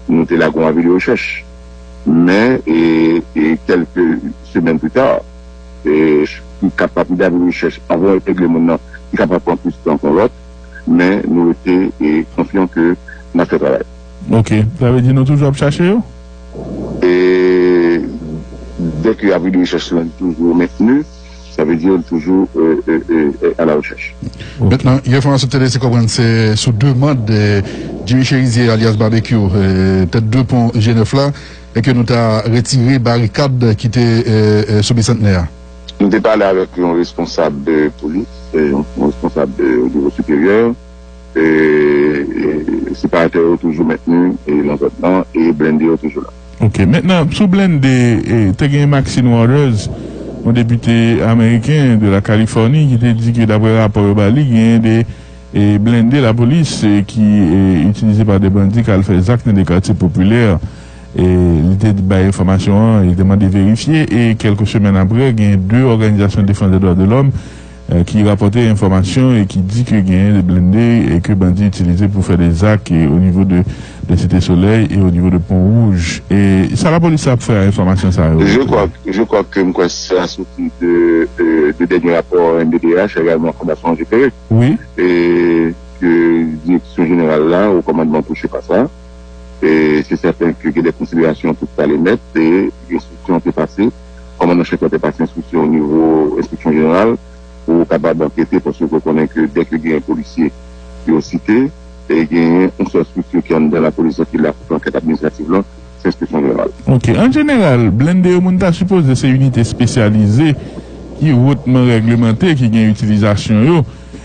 Nou te lage yon avi de rechèch. Men, e, e kèlke semèn pita, e, ki kapab, de avi de rechèch, anvan yo epegle moun nan, ki kapab pran plis tan ke lòt, men nou rete, e, konfyan ke n ap fè travay. Ok, sa vle di nou toujou ap chache yo? E dèke avi de rechèch lan toujou mentni, sa vle di l toujou, e, e, e, e, a la rechèch. Mentnan, yon enfòmasyon ki te lese konprann se sou demann, e, Jimmy Chérizier alyas Babekyou, e, tèt de pon G nèf la, e ke nou ta retire barikad ki te, e, e, sou Bisantnè a. Nou te pale avèk yon responsab de polis, e, yon, yon responsab de, o nivo siperyè, e, e separatè yo toujou mentni, e, nan zòn nan, e blende yo toujou la. Ok, mentnan, sou blende, e, te gen Maxine Waters, yon depite ameriken de la Kalifòni, ki te di ke, daprè rapò yo ba li, gen de, e, blende lapolis, e, ki, e, itilize pa de bandi k al fè zak nan de katye popilè. E, li te bay enfòmasyon an, li te mande verifye, e kèlke semèn apre, gen de òganizasyon defans de dwa de lòm, e, ki rapòte enfòmasyon e ki di ke gen de blende e ke bandi itilize pou fè de zak, e, o nivo de, de Site Solèy e o nivo de Pon Wouj. E sa lapolis ap fè a enfòmasyon sa yo? Je crois, je crois que m kwè sa soti de, de, de dènye rapò M B D H, egalman Fondasyon Ange Ferré. Wi. E ke direksyon jeneral la, o kòmandman touche pa sa. E se sèten ke gen de konsiderasyon pou prale nèt, e enstriksyon te pase, kòmandan chèf la te pase enstriksyon o nivo enstriksyon jeneral pou kapab ankete, paske w konnen ke dèke gen polisye yo site, e genyen yon sèl estrikti ki anndan lapolis lan ki la pou fè ankèt administrativ lan, se enstriksyon jeneral. Ok, an jeneral, blende yo moun ta sipoze se inite espesyalize ki wotman règlemante ki gen itilizasyon yo.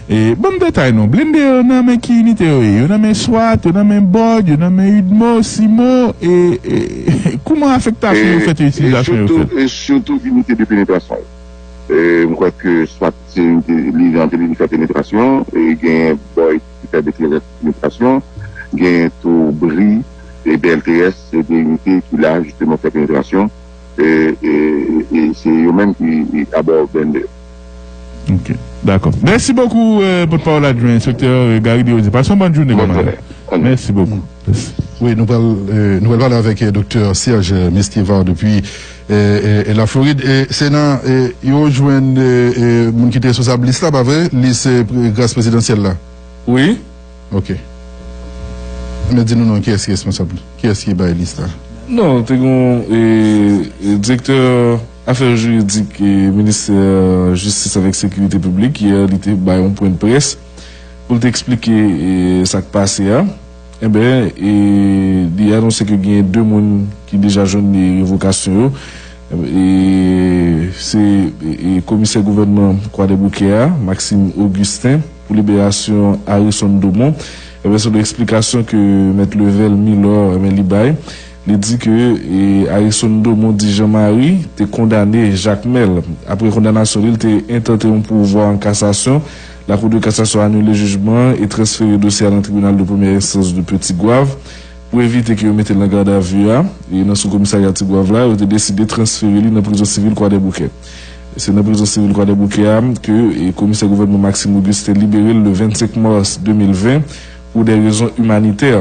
E, ban m detay non, blende yo nan men ki inite yo ye? Yo nan men swat, yo nan men bòd, yo nan men udmo, simo, e, e kouman afektasyon yo fèt, yo, itilizasyon yo fèt? E sitou, e sitou inite de penetrasyon yo. E m kwè ke swat se inite, li rantre, li fè penetrasyon, e gen bòy ki fè de penetrasyon, gen tou bri, e B L T S, se de inite ki la, jisteman, fè penetrasyon. E, e, e se yo menm ki abò blende yo. Ok, dakò. Mèsi bokou, e, pòtpawòl adjwen enspektè, e, Gary Desrosiers. Pase yon bòn jounen, kòmandan. Mèsi bokou. Mèsi. Wi, nou pral, e, nou pral pale avèk, e, doktè Serge Mestivar depi, e, e, e Laflorid. E se nan, e, yo jwenn, e, e, moun ki te responsab lis la, pa vre? Lis, e, pre-, gras prezidansyèl la. Wi. Ok. Men di nou non, kiyès ki responsab? Kiyès ki bay lis la? Non, te gen, e, e, direktè afè jiridik, e, ministè jistis avèk sekirite piblik, yè, li te bay yon pwen de près pou l te eksplike, e, sa k pase a. Enben, e, li anonse ke gen de moun ki deja jwenn, e, revokasyon yo. E, se, e, e, komisè gouvènman Kwadèboukè a, Maxime Augustin, pou liberasyon Harrison Domon. Enben, selon eksplikasyon ke Mèt Level Milor, enben, li bay, li di ke, e, Harrison Domon di Jean Marie te kondane Jakmèl. Apre kondanasyon li, li te entante yon pouvwa an kasasyon. Lakou de kasasyon anile jijman e transfere dosye a nan tribinal de premyè enstans de Petit Goâve. Pou evite ke yo mete l nan gadavi a, e nan sou komisarya Ti Gwav la, yo te deside transfere li nan prizon sivil Kwadèboukè. Se nan prizon sivil Kwadèboukè a ke, e, komisè gouvènman Maxime Augustin libere l le vennsenk mas de mil ven pou de rezon imanitè.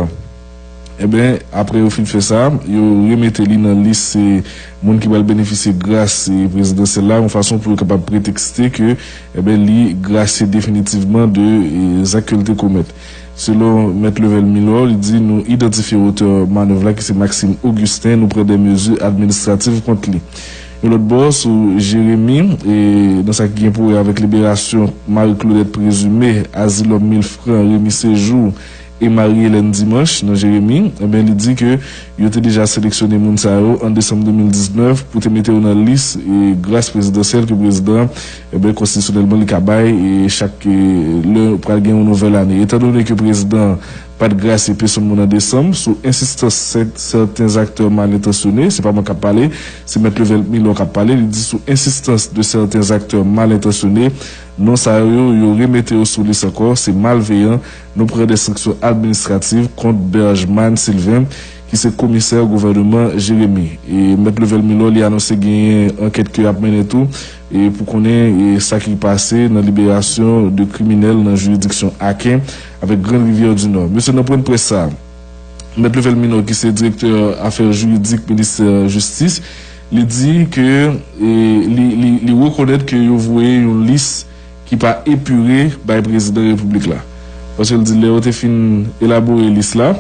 Enben, apre yo fin fè sa, yo remete li nan lis, e, moun ki pral benefisye gras, e, prezidansyèl la, yon fason pou yo kapab pretekste ke, enben, li grasye definitivman de, e, zak ke l te komèt. Selon Mèt Level Milor, li di, nou idantifye otè manèv la ki se Maxime Augustin, nou pran de mezi administrativ kont li. Yon lòt bò, sou Jeremi, e nan sa ki gen pou wè avèk liberasyon Marie Claudette prezime, Azilòm mil fran, Remy Séjour e Marie Hélène Dimanche nan Jeremi, enben, li di ke yo te deja seleksyone moun sa yo an desanm de mil diznèf pou te mete yo nan lis, e, gras prezidansyèl ke prezidan, enben, konstitisyonèlman li ka bay, e, chak, e, lè pral gen yon nouvèl ane. Etandone ke prezidan pa t grasye pèsonn moun an desanm, sou ensistans sè- sèten aktè mal entansyone, se pa mwen k ap pale, se Mèt Level Milor k ap pale, li di sou ensistans de sèten aktè mal entansyone, non sa yo, yo remete yo sou lis ankò, se malveyan, nou pran de sanksyon administrativ kont Bergman Sylvain, ki se komisè gouvèneman Jeremi. E Mèt Level Milor, li anonse genyen ankèt ke y ap mennen tou, e pou konnen, e sa ki pase nan liberasyon de kriminèl nan jiridiksyon Aken avèk Grande Rivière du Nord. Mesye, nan pwen près sa, Mèt Level Milor, ki se direktè afè jiridik ministè jistis, li di ke, e, li, li, li rekonèt ke yo voye yon lis ki pa epire bay prezidan repiblik la. Paske l di lè yo te fin elabore lis la,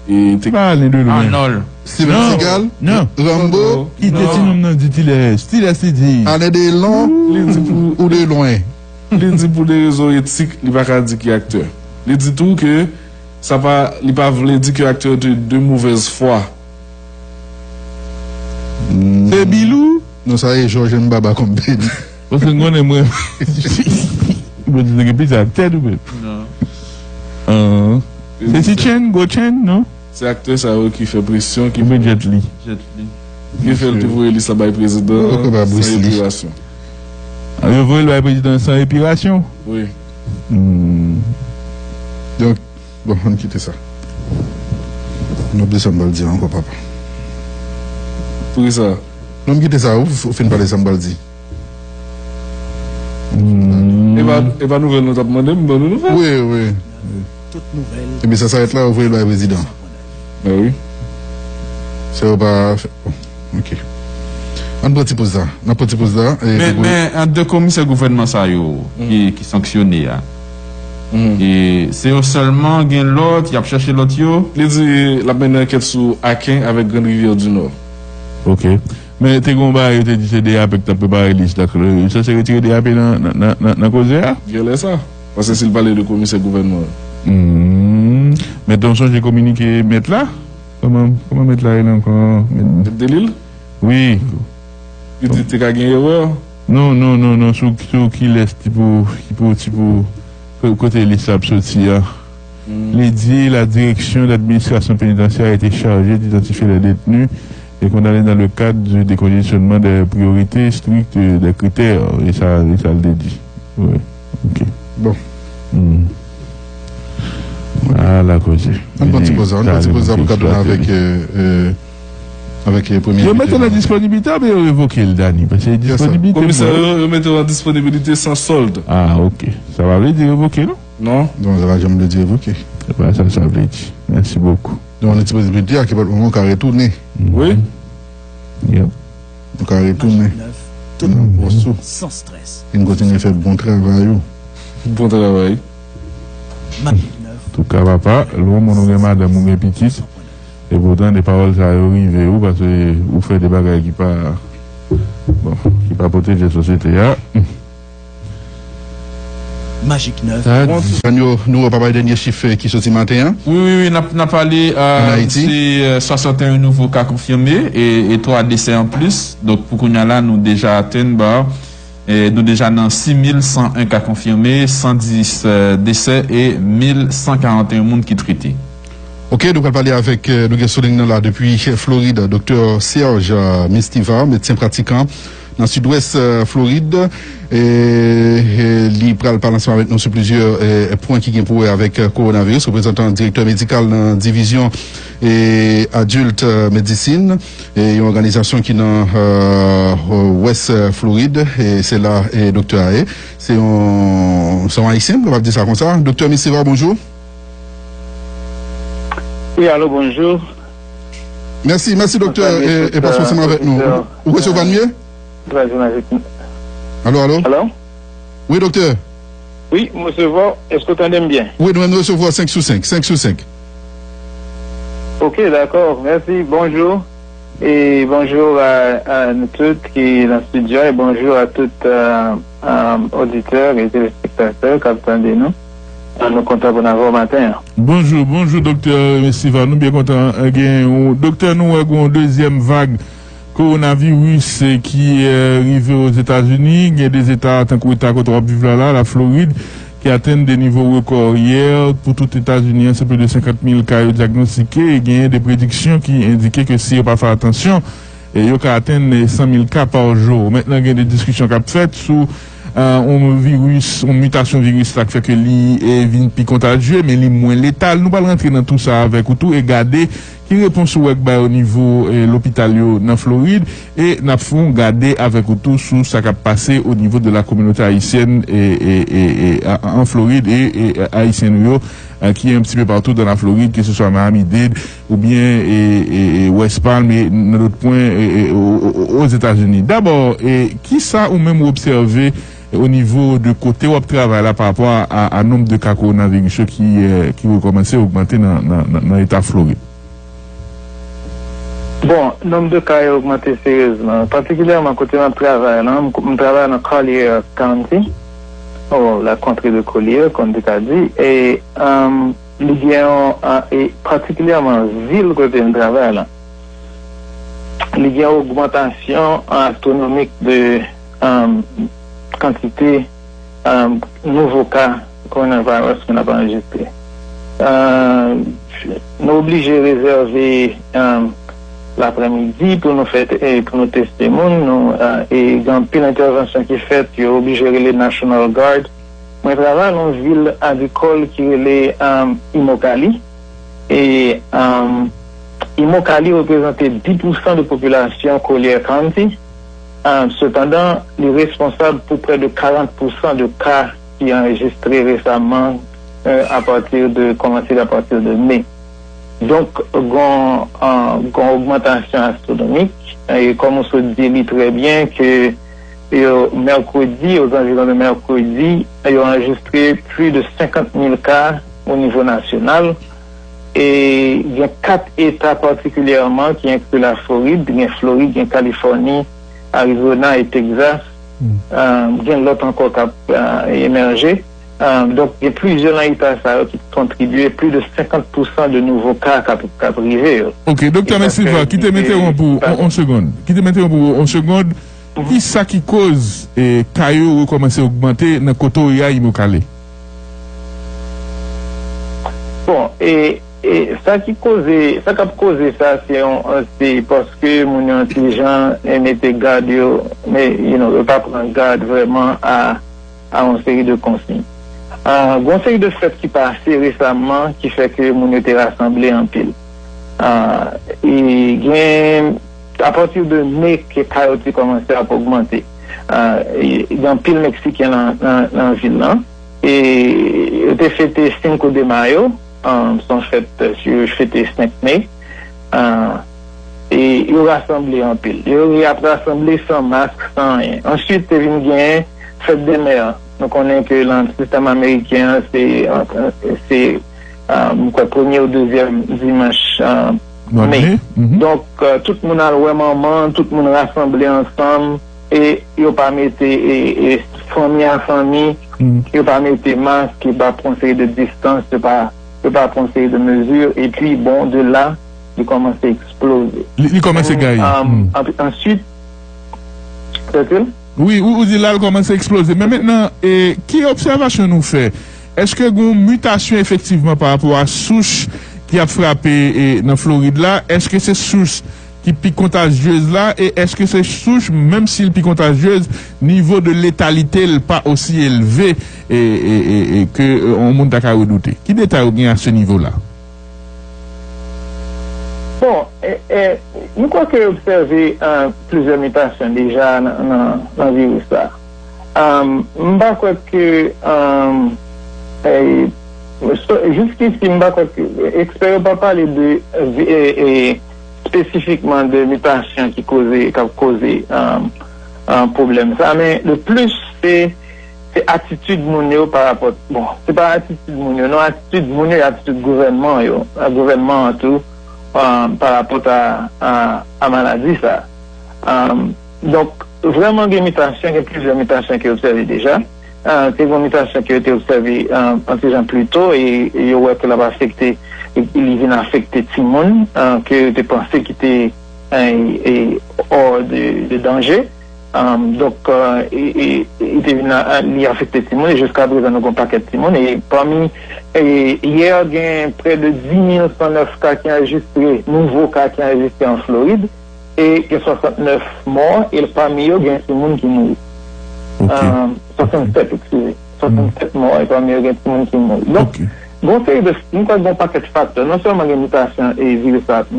e te pale de lwen. Arnold. Steven Seagal, non. Rambo. Kite ti nonm nan di ti lès. Ti lès li di. Alain Delon, li di pou ou de lwen. Li di pou de rezon etik, li pa ka di ki aktè. Li di tou ke sa pa, li pa vle di ke aktè yo te de movèz fwa. Se Bilou? Non, sa e Jòj M Baba kòm peni. Paske m konnen mwen. Mwen di nèg piti ak tèt ou menm. Non. Ah. Se ti Chen, gwo Chen, non? Se aktè sa yo ki fè presyon, ki oubyen Jet Li. Jet Li. Ki fè l te voye lis la bay prezidan san epirasyon. Ah, yo voye l bay prezidan san epirasyon? Wi. Hmm. Donk, bon, ann kite sa. Nou bliye sa m pral di ankò, papa. Poukisa? Non, m kite sa, ou, ou fin pale sa m pral di. Hmm. E pa, e pa nouvèl nou t ap mande, m ban nou nouvèl. Wi, wi. Tout nouvèl. Epi sa, sa rete la, yo voye l bay prezidan. Ben wi. Se yo pa fè. Bon, ok. Ann pran ti poz la. N ap pran ti poz la. E men, men, an de komisè gouvènman sa yo ki, ki sanksyone a. E se yo sèlman, gen lòt, y ap chèche lòt yo? Li di l ap mennen ankèt sou Aken avèk Grande Rivière du Nord. Ok. Men te gen yon bagay yo te di se D A P ki t ap prepare lis la. Yo sanse retire D A P nan, nan, nan, nan, nan koze a? Genlè sa. Paske si l pale de komisè gouvènman an. Hmm. Men w sonje kominike mèt la? Kòman, kòman mèt la rele ankò? Mèt Delil? Wi. Li di te ka gen erè? Non, non, non, non, sou, sou kilès ti pou, ki pou, ti pou, ko- kote lis la ap soti a. Li di la direction d'administration pénitentiaire a été chargée d'identifier les détenus et condamnés dans le cadre du décongestionnement des priorités strictes des critères. E sa, e sa l te di. Wi. Ok. Bon. Hmm. Ala koze. Ann pran ti poz la, ann pran ti poz la pou n ka tounen avèk, euh, euh, avèk, euh, premye envite nou. Yo mete l an disponibilite oubyen yo revoke l, Dani? Paske disponibilite. Komisè, yo, yo mete l an disponibilite san sòld. Ah, ok. Sa pa vle di revoke, non? Non. Non, sa pa janm vle di revoke. Se pa sa sa vle di. Mèsi bokou. Donk, an disponibilite, a ki pòt moman w ka retounen. Wi. Yep. Nou ka retounen nan pòs ou. Vin kontinye fè bon travay ou. Bon travay. Antouka, papa, lè w moun ou gen madanm, ou gen pitit, epoutan de pawòl sa yo rive ou, paske ou fè de bagay ki pa, bon, ki pa pwoteje sosyete a. Magik nèf. Sa di. Anyo, nou wè papa dènye chif, eh, ki soti maten an. Wi, wi, wi, n ap, n ap pale, eh, se, eh, swasanteyen nouvo ka konfime e, e twa desè anplis. Donk, pou kounye a la, nou deja atenn ba, eh, nou deja nan sis mil san en ka konfime, san dis, eh, desè e mil san karanteyen moun ki trete. Ok, nou pral pale avèk, eh, nou gen sou liy nan la depi, eh, Florid, doktè Serge, eh, Mistiva, medsen pratikan nan sidwès, eh, Florid. E, e li pral pale ansanm avèk nou sou plizyè, eh, pwen ki gen pou wè avèk, eh, kowonaviris. Reprezantan direktè medikal nan divizyon, eh, adilt, eh, medisin, e yon òganizasyon ki nan, eh, Wès, eh, Florid. E se la, eh, doktè a ye. Se yon, se yon ayisyen, nou kapab di sa konsa. Doktè Mistiva, bonjou. Wi, alo, bonjou. Mèsi, mèsi, doktè, e, e paske w ansanm avèk nou. Ou, ou resevwa n byen? Alo, alo? Alo? Wi, doktè. Wi, m resevwa w. Èske w tande m byen? Wi, nou menm nou resevwa w senk sou senk, senk sou senk. Ok, dakò. Mèsi. Bonjou. E bonjou a, a nou tout ki nan estidyo a, e bonjou a tout, euh, euh, oditè e telespektatè k ap tande nou. Euh, nou kontan pou n avè w maten an. Bonjou, bonjou, doktè Siva. Nou byen kontan, euh, gen yon doktè, nou wè gen yon dezyèm vag kowonaviris, eh, ki, eh, rive Ozetazini. Gen de eta tankou eta kote w ap viv la, la, Laflorid, ki atenn de nivo rekò yè. Pou tout Etazini an, se plis de senkant mil ka yo dyagnostike e genyen de prediksyon ki endike ke si yo pa fè atansyon, e yo ka atenn san mil ka pa jou. Mentnan, gen de diskisyon k ap fèt sou yon viris, yon mitasyon viris la k fè ke li e, vin pi kontajye, men li mwen letal. Nou pral rantre nan tou sa avèk ou tou e gade ki repons ou wè k bay o nivo e, lopital yo nan Florid. E n ap fè yon gade avèk ou tou sou sa k ap pase o nivo de la kominote ayisyèn e, e, e, e, a- an Florid e, e, e, ayisyen nou yo e, ki un petit peu partout dans la Floride, que ce soit Miami-Dade oubyen e, e, e, West Palm e nan dòt pwen e, e, o- o- o- Ozetazini. Dabò, e, kisa ou menm ou obsève o nivo de kote w ap travay la pa rapò a, a, a nonb de ka kowonaviris yo ki, e, ki rekòmanse ogmante nan, nan, nan, nan eta Florid? Bon, nonb de ka yo ogmante seryezman, patikilyèman kote m ap travay la. M, m travay nan Collier County, ou la kontre de Collier, kon te ka di, e um, li gen yon, e patikilyèman vil kote m travay la, li gen yon ogmantasyon astwonomik de um, kantite um, nouvo ka coronavirus ke n ap anrejistre. Uh, nou oblije rezève um, laprèmidi pou nou fè pou nou teste moun. Nou, uh, e gen anpil entèvansyon ki fèt, yo oblije rele National Guard. Mwen travay nan yon vil agrikòl ki rele um, Immokalee. E um, Immokalee reprezante dis pousan de popilasyon Collier County. Sepandan, li responsab pou prè de karant pousan de ka ki anrejistre resaman apati de kòmanse apati de me. Donk, gen yon ogmantasyon astwonomik. E kòm ou sot di li trè byen ke yo mèkredi, ozanviwon de mèkredi, yo anrejistre plis de senkant mil ka o nivo nasyonal. E gen kat eta patikilyèman ki enkli Laflorid, gen Florid, gen Kalifòni, Arizona e Texas. Gen lòt ankò k ap emèje. Donk, gen plizyè nan eta sa yo ki kontribye plis de senkant pousan de nouvo ka k ap rive yo. Ok, Doktè Messiva, kite m entewonp ou yon segonn. Kite m entewonp ou yon segonn. Kisa ki koz ka yo rekòmanse ogmante nan kote w ye a, Immokalee? Bon, e, e sa ki koze, sa k ap koze sa, se yon, se paske moun yo yon ti jan e mete gad yo, men, you know, yo pa pran gad vrèman a, a yon seri de konsiy. Gen yon seri de fèt ki pase resaman ki fè ke moun yo te rasanble anpil. E gen, apati de me ke ka yo te kòmanse ap ogmante. Gen anpil Meksiken nan, nan, nan vil lan. E yo te fete Cinco de Mayo, se yon fèt, yo fete senk me. E yo rasanble anpil. Yo ap rasanble san mask, san anyen. Answit, te vin genyen fèt de mè. Nou konnen ke nan sistèm ameriken an, se, se, m kwè, premye ou dezyèm dimanch me. Donk, tout moun al wè manman, tout moun rasanble ansanm. E yo pa mete e, e, fanmi a fanmi, yo pa mete mask, yo pa pran seri de distans, yo pa, yo pa pran seri de mezi, epi bon, de la, li kòmanse eksploze. Li, li kòmanse gaye. Answit, Wi, ou, ou di la l kòmanse eksploze. Men mentnan, e, ki obsèvasyon nou fè? Èske gen yon mitasyon efektivman pa rapò a souch ki ap frape e, nan Florid la? Èske se souch ki pi kontajyez la, e èske se souch, menm si l pi kontajyez, nivo de letalite l pa osi elve e, e, e, e ke yon moun ta ka redoute? Ki detay ou gen a se nivo la? Bon, e, e, m kwè ke yo obsève plizyè mitasyon deja nan, nan, nan viris la. M pa kwè ke, e, jiskisi, m pa kwè ke, ekspè yo pa pale de, e, e, espesifikman de mitasyon ki koze, k ap koze pwoblèm sa, men le plis se, se atitid moun yo pa rapò, bon, se pa atitid moun yo, non, atitid moun yo, atitid gouvènman yo, gouvènman an tou, pa rapò a, a, a maladi sa. Donk, vrèman gen mitasyon, gen plizyè mitasyon ki obsève deja. Te gen mitasyon ke yo te obsève yon ti jan pli to e yo wè ke l ap afekte, li vin afekte timoun ke yo te panse ki te hors de, de danje. Donk, li te vin, li afekte timoun, e jiska prezan nou gen yon pakèt timoun. E pami, yè, gen prè de dis mil san nèf ka ki anrejistre, nouvo ka ki anrejistre an Florid, e gen swasantnèf mò, e pami yo gen timoun ki mouri. Swasannsèt, eskize. Swasannsèt mò, e pami yo gen timoun ki mouri. Donk, gen yon seri de, m kwè gen yon pakèt faktè. Non sèlman gen mitasyon e viris la ap,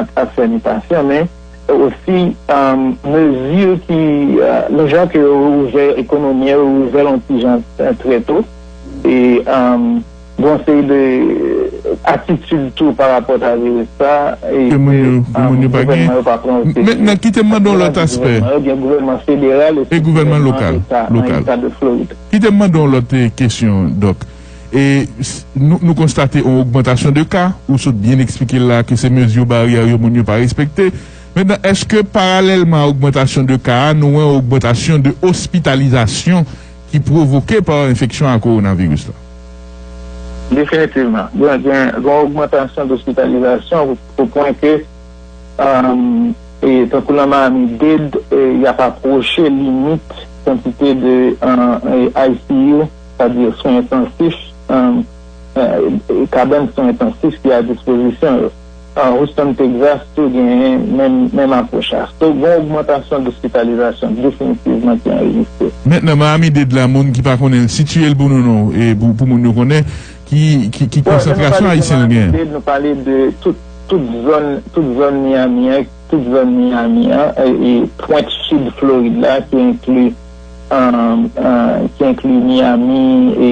ap, ap fè mitasyon, men osi, mezi ki, nan jan ke yo ouvè ekonomi an, yo ouvè l yon ti jan trè to, e gen yon seri de atitid tou pa rapò a viris sa, e ke moun yo, ke moun yo pa gen. Gouvènman yo pa pran o serye. Mentnan, kite m mande yon lòt aspè. Gen gouvènman yo, gen gouvènman federal e gouvènman lokal, lokal. Eta de Florid. Kite m mande yon lòt, eh, kesyon, Dòk. E s- nou, nou konstate yon ogmantasyon de ka, ou sot byen eksplike l la ke se mezi baryè yo moun yo pa respekte. Mentnan, èske paralèlman a ogmantasyon de ka a, nou wè yon ogmantasyon de ospitalizasyon ki pwovoke pa enfeksyon a kowonaviris la? Definitivman. Gen, gen, gen yon ogmantasyon de ospitalizasyon o, o pwen ke, e, tankou nan Miami-Dade, e, y ap apwoche limit kantite de, e, I C U, sa di swen entansif, e, e, kabann swen entansif ki a dispozisyon yo. Houston, Texas tou genyen menm, menm apwoch la. So, gen ogmantasyon de ospitalizasyon definitivman ki anrejistre. Mentnan, Miami-Dade la, moun ki pa konnen l, sitiye l pou nou non, e pou, pou moun yo konnen ki, ki, ki konsantrasyon ayisyen l genyen. Miami-Dade, nou pale de tout, tout zòn, tout zòn Miami an, tout zòn Miami an, e, e pwent sid Florid la, ki enkli, e, e, ki enkli Miami e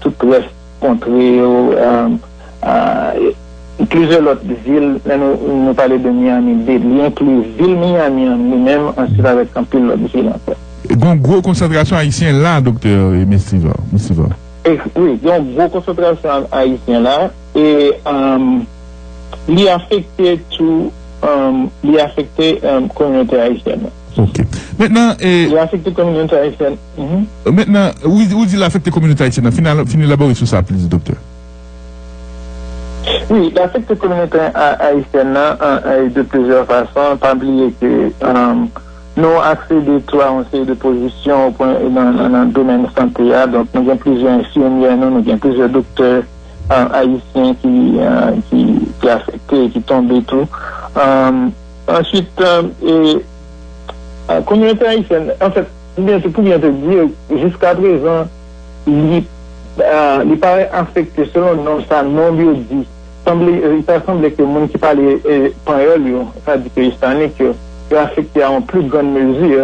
tout rès kontre yo, e, e, plizyè lòt vil, lè nou, nou pale de Miami-Dade, li enkli vil Miami an li menm, answit avèk anpil lòt vil ankò. Gen yon gwo konsantrasyon ayisyen la, Doktè Mestival, Mestival. E, wi, gen yon gwo konsantrasyon ayisyen la, e, e, li afekte tou, e, li afekte, e, kominote ayisyèn nan. Ok. Mentnan, e, li afekte kominote ayisyèn. Mhm. Mentnan, ou, ou di l afekte kominote ayisyèn nan. Fin, fin elabore sou sa plis, Doktè. Wi, l afekte kominote a- ayisyèn nan, e, e, de plizyè fason. Pa bliye ke, e, nou aksede tou a yon seri de pozisyon o pwen, nan, nan, nan domèn sante a. Donk, nou gen plizyè enfimyè nou, nou gen plizyè doktè, e, ayisyen ki, e, ki, ki afekte, ki tonbe tou. E, answit, e, e, e, kominote ayisyèn, anfèt, pou byen, pou byen te di, jiska prezan, li, e, li pa afekte selon nonb sa nonb yo di. Sanble, e, li ta sanble ke moun ki pale, e, panyòl yo, sa di ke ispanik yo, yo afekte a yon pli grann mezi, e,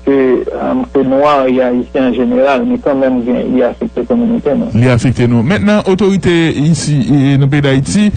ke, e, ke nwa e ayisyen an jeneral, men kanmenm gen, li afekte kominote nou. Li afekte nou. Mentnan, otorite isi, e, nan peyi Dayiti,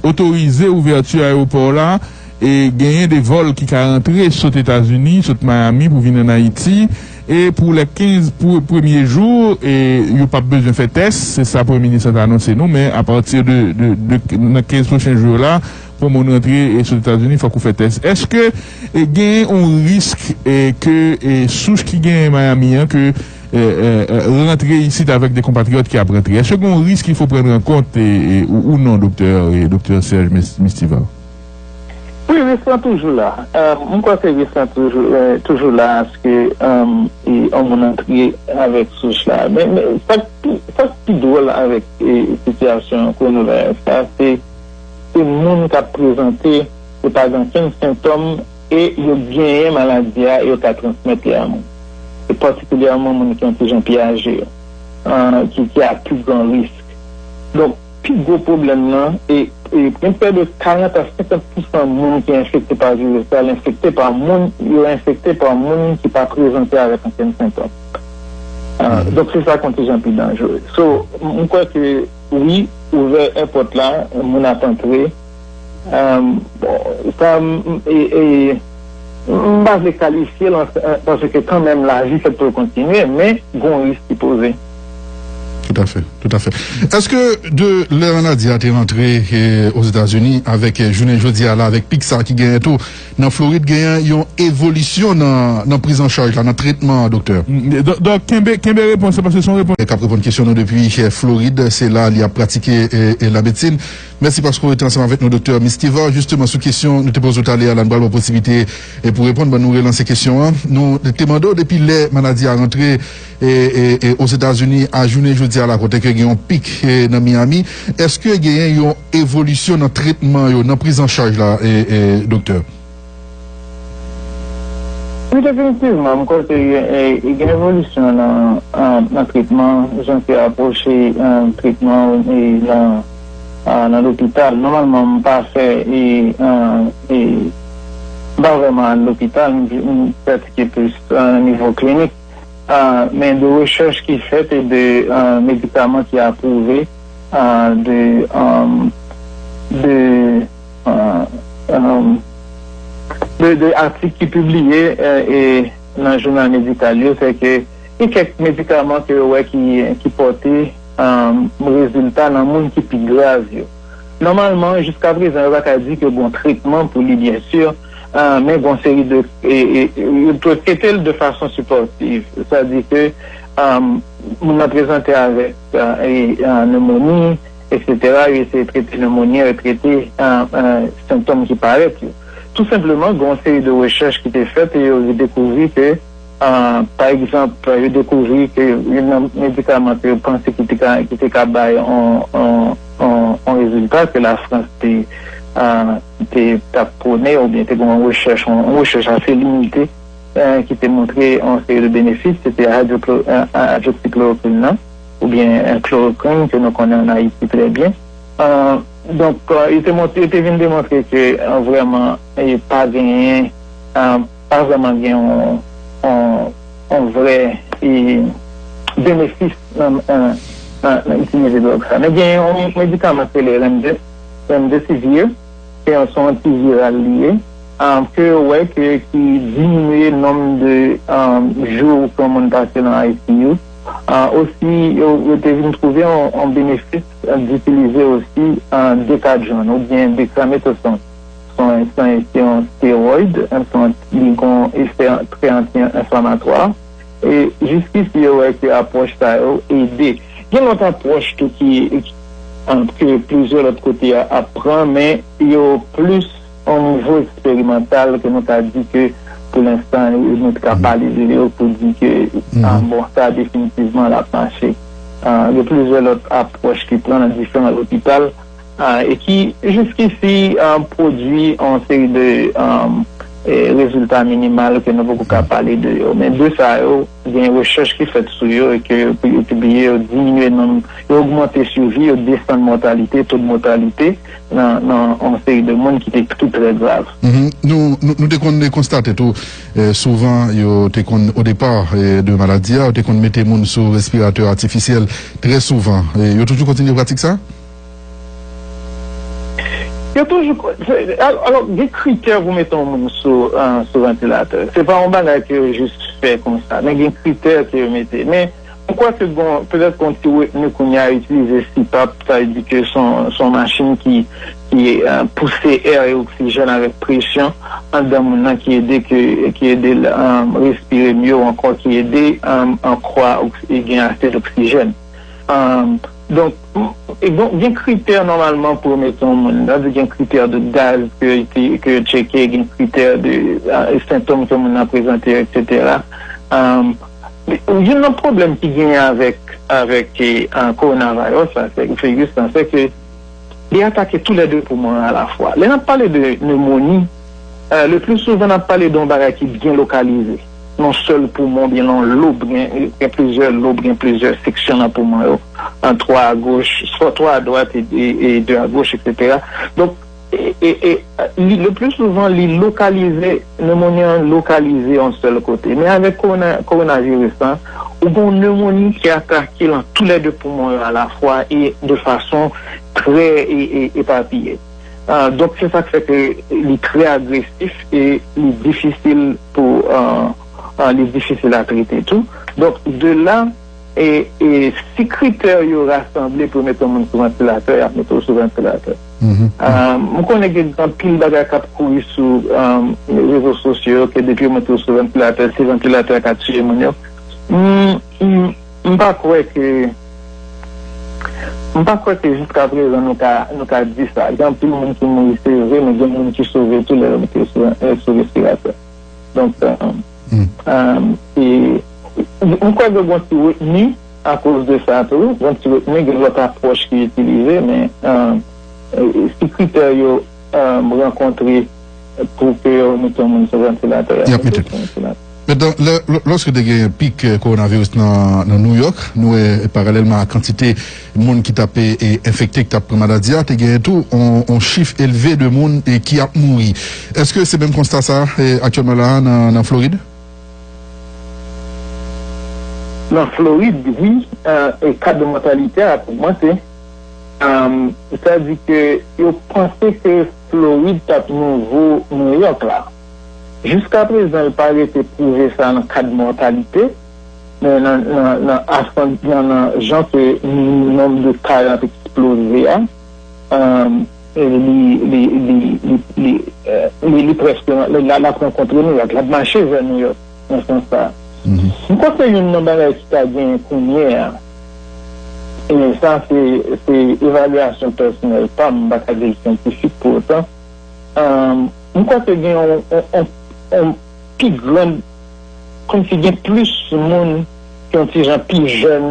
otorize ouvèti ayewopò la, e genyen de vòl ki ka rantre sot Etazini, sot Miami pou vin ann Ayiti, e pou lè kenz pou premye jou, e yo p ap bezwen fè tès, se sa premye minis la te anonse nou, men apati de, de, de, nan kenz pwochen jou yo la, pou moun rantre, e, sot Etazini, fòk ou fè tès. Èske, e, gen yon risk, e, ke, e, souch ki genyen Miami an, ke, e, e, e, rantre isit avèk de konpatriyòt ki ap rantre? Èske gen yon risk ki fo pran an kont, e, e, ou, ou non, Doktè, e, Doktè Serge Mes- Mestival? Wi, risk lan toujou la. E, m kwè ke risk lan toujou, e, toujou la, paske, e, e, yon moun antre avèk souch la. Men, men sa k pi, sa k pi dwòl avèk, e, sitiyasyon kowonavirus la, se, se moun k ap prezante, yo pa gen okenn sentòm, e yo genyen maladi a, e yo ka transmèt li a moun. E patikilyèman moun ki yon ti jan pi aje yo, e, ki, ki a pi gran risk. Donk, pi gwo pwoblèm nan, e, e gen prè de karant a senkant pousan moun ki enfekte pa viris la, l enfekte pa moun, yo enfekte pa moun ki pa prezante avèk okenn sentòm. E, donk, se sa k yon ti jan pi danjere. So, m, m kwè ke wi, ouvè èpòt la, moun ap antre. E, bon, sa, m, e, e, m pa vle kalifye l an, e, paske kanmenm lavi fèt pou l kontinye, men gon risk ki poze. Toutafè, toutafè. Èske de lè maladi a te rantre, e, Ozetazini avèk, e, jounen jodi a la, avèk pik sa ki genyen tou nan Florid, genyen yon evolisyon nan, nan priz an chaj la, nan tretman an, Doktè? Mm, do- Dòk, kenbe, kenbe repons la, paske se yon repons. E k ap reponn kesyon nou depi, e, Florid, se la li ap pratike, e, e, lamedsin. Mèsi paske w rete ansanm avèk nou, Doktè Mistivar. Jisteman, sou kesyon nou te poze w talè a la, nou pral ba w posiblite e pou reponn, ban nou relanse kesyon an. Nou te mande w depi lè maladi a rantre e, e, e, Ozetazini a jounen jodi a la, kote ke gen yon pik e, nan Miami, èske genyen yon evolisyon nan tretman yo, nan priz an chaj la, e, e, Doktè? Wi, definitivman, m kwè ke e, e, gen evolisyon nan, nan, nan tretman, jan ke apwoche e, tretman e, nan, a, nan lopital. Nòmalman, m pa fè e, e, e, m pa vrèman al lopital, m, m pratike plis a nivo klinik. A, men de rechèch ki fèt e de a, medikaman ki apwouve, a, de, a, de, a, a, de, de atik ki pibliye e, e nan jounal medikal yo, se ke gen kèk medikaman ke yo wè ki, ki pote a, rezilta nan moun ki pi grav yo. Nòmalman, jiska prezan, yo pa ka di ke gon tretman pou li, byen si, a, men gon seri de, e, e, yo trete l de fason sipòtiv. Sa di ke a, moun nan prezante avèk a, e, a, nemoni, etsetera. Yo eseye trete nemoni an, yo trete a, a, sentòm ki parèt yo. Tou senpleman, gen yon seri de rechèch ki te fèt e yo dekouvri ke, a, pa egzanp, yo dekouvri ke youn nan medikaman ke yo panse ki te ka, ki te ka bay yon, yon, yon, yon rezilta ke Lafrans te, a, te t ap pwone, oubyen te gen yon rechèch, yon, yon rechèch ase limite, e, ki te montre yon seri de benefis, se te hydroclo-, e, e, hydroxychloroquine nan, oubyen e, chloroquine ke nou konnen ann Ayiti trè byen. E, donk, e, yo te montre, yo te vin demontre ke e, vrèman, e, pa genyen, e, pa vrèman gen yon, yon, yon vrè e, benefis nan, e, nan, nan itilize dwòg sa. Men gen yon medikaman ki rele Remdes-, Remdesivir, se yon, se yon antiviral li ye, um, ke yo wè ke, ki diminye nonm de um, jou ke yon moun pase nan I C U. Uh, osi, yo, yo te vin twouve yon, yon benefis uh, d'itilize osi uh, decadron oubyen dexamethasone. Se yon, se yon, se yon steroid, uh, se yon, li gen yon efè trè anti-enflamatwa. E jiskisi yo wè ke apwòch sa yo ede. Gen lòt apwòch tou ki, ki, ke plizyè lòt kote a ap pran, men yo plis yon nivo eksperimantal ke nou ka di ke pou lenstan nou ka pale de yo pou di ke ah, bon, sa definitivman l ap mache. Ah, gen plizyè lòt apwòch ki pran nan diferan lopital. Ah, e ki jiskisi ah, pwodui yon seri de ah, eh, rezilta minimal ke nou poko ka pale de yo. Men de sa yo, gen rechèch ki fèt sou yo e ke yo pibliye, yo diminye nonm, yo ogmante sivi, yo desann mòtalite, to de mòtalite nan, nan yon seri de moun ki te tou trè grav. Mhm. Nou, nou, nou te konn konstate tou, eh, souvan yo te konn, o depa eh, de maladi a, yo te konn mete moun sou respiratè atifisyèl trè souvan. Eh, yo toujou kontinye pratik sa? Yo toujou, se, al- alò, gen kritè pou mete yon moun sou, eh, sou vantilatè. Se pa yon bagay ke yo jis fè konsa, men gen kritè ke yo mete. Men, mwen kwè ke bon, petèt gon ti retni kounye a, yo itilize C pap, sa vle di ke se yon, se yon machin ki, ki eh, pouse è e oksijèn avèk presyon anndan moun nan ki ede ke, ki ede l eh, respire mye ou ankò ki ede eh, an kwa oks- gen ase d oksijèn. Um, donk, m- e gen, gen kritè nòmalman pou yo mete yon moun. Sa vle di gen kritè de gaz ke, ke, ke yo tcheke, gen kritè de uh, sentòm ke moun nan prezante, etsetera. Um, youn nan pwoblèm ki genyen avèk, avèk eh, uh, kowonavirus la, se, se jis sa, se ke li atake tou lè de poumon yo alafwa. Lè n ap pale de nemoni, eh, le pli souvan n ap pale de yon bagay ki byen lokalize. Nan sèl poumon, byen nan lob, gen, gen plizyè lob, gen plizyè seksyon nan poumon yo. An twa a goch, swa twa a dwat e, e, e de a goch, etsetera. Donk, e, e, e, li, le pli souvan, li lokalize, nemoni an lokalize yon sèl kote. Men avèk kowona, kowonaviris lan, ou gen yon nemoni ki atake nan tou lè de poumon yo alafwa e de fason trè e, e, epapiye. Ah, donk, se sa k fè ke li trè agresif e li difisil pou, ah, ah, li difisil a trete tou. Donk, de la, e, e si kritè yo rasanble pou yo mete yon moun sou vantilatè, y ap mete w sou vantilatè. Ah, m konnen gen anpil bagay k ap kouri sou ah, rezo sosyo yo ke depi yo mete w sou vantilatè, se vantilatè a ka tiye moun yo. M, m, m pa kwè ke M pa kwè ke jiska prezan nou ka, nou ka di sa. Gen anpil moun ki mouri, se vre, men gen moun ki sove tou lè yo mete yo sou, eh, sou respiratè. Donk, eh, eh, e, m kwè ke gen yon ti retni akoz de sa tou. Gen yon ti retni, gen lòt apwòch ki itilize, men, eh, eh, si kritè yo, eh, rankontre pou ke yo mete yon moun sou vantilatè, y ap mete l sou vantilatè. Mentnan, lè, lò- lòske te gen pik, eh, kowonaviris nan, nan New York, nou wè, paralèlman a kantite moun ki t ap, eh, eh, enfekte, ki t ap pran maladi a, te gen tou on, on chif elve de moun, eh, ki ap mouri. Èske se menm konsta sa, eh, aktyèlman la a nan, nan Florid? Nan Florid, wi, eh, e ka de mòtalite a ap ogmante. Sa di ke yo panse ke Florid t ap nouvo New York la. Jiska prezan, yo pa rete pwouve sa nan kad mòtalite, men nan, nan, nan, nan, nan jan ke nonb de ka yo ap eksploze a, li, li, li, li, li, li, li prèske, li, l ap rankontre New York, l ap mache vè New York nan sans sa. M panse youn nan bagay ki ta genyen kounye a, e sa se, se evalyasyon pèsonèl pa m, m pa ka di l syantifik pou otan. M kwè ke gen yon, yon, yon, yon pi gran, kòmsi gen plis moun ki yon ti jan pi jèn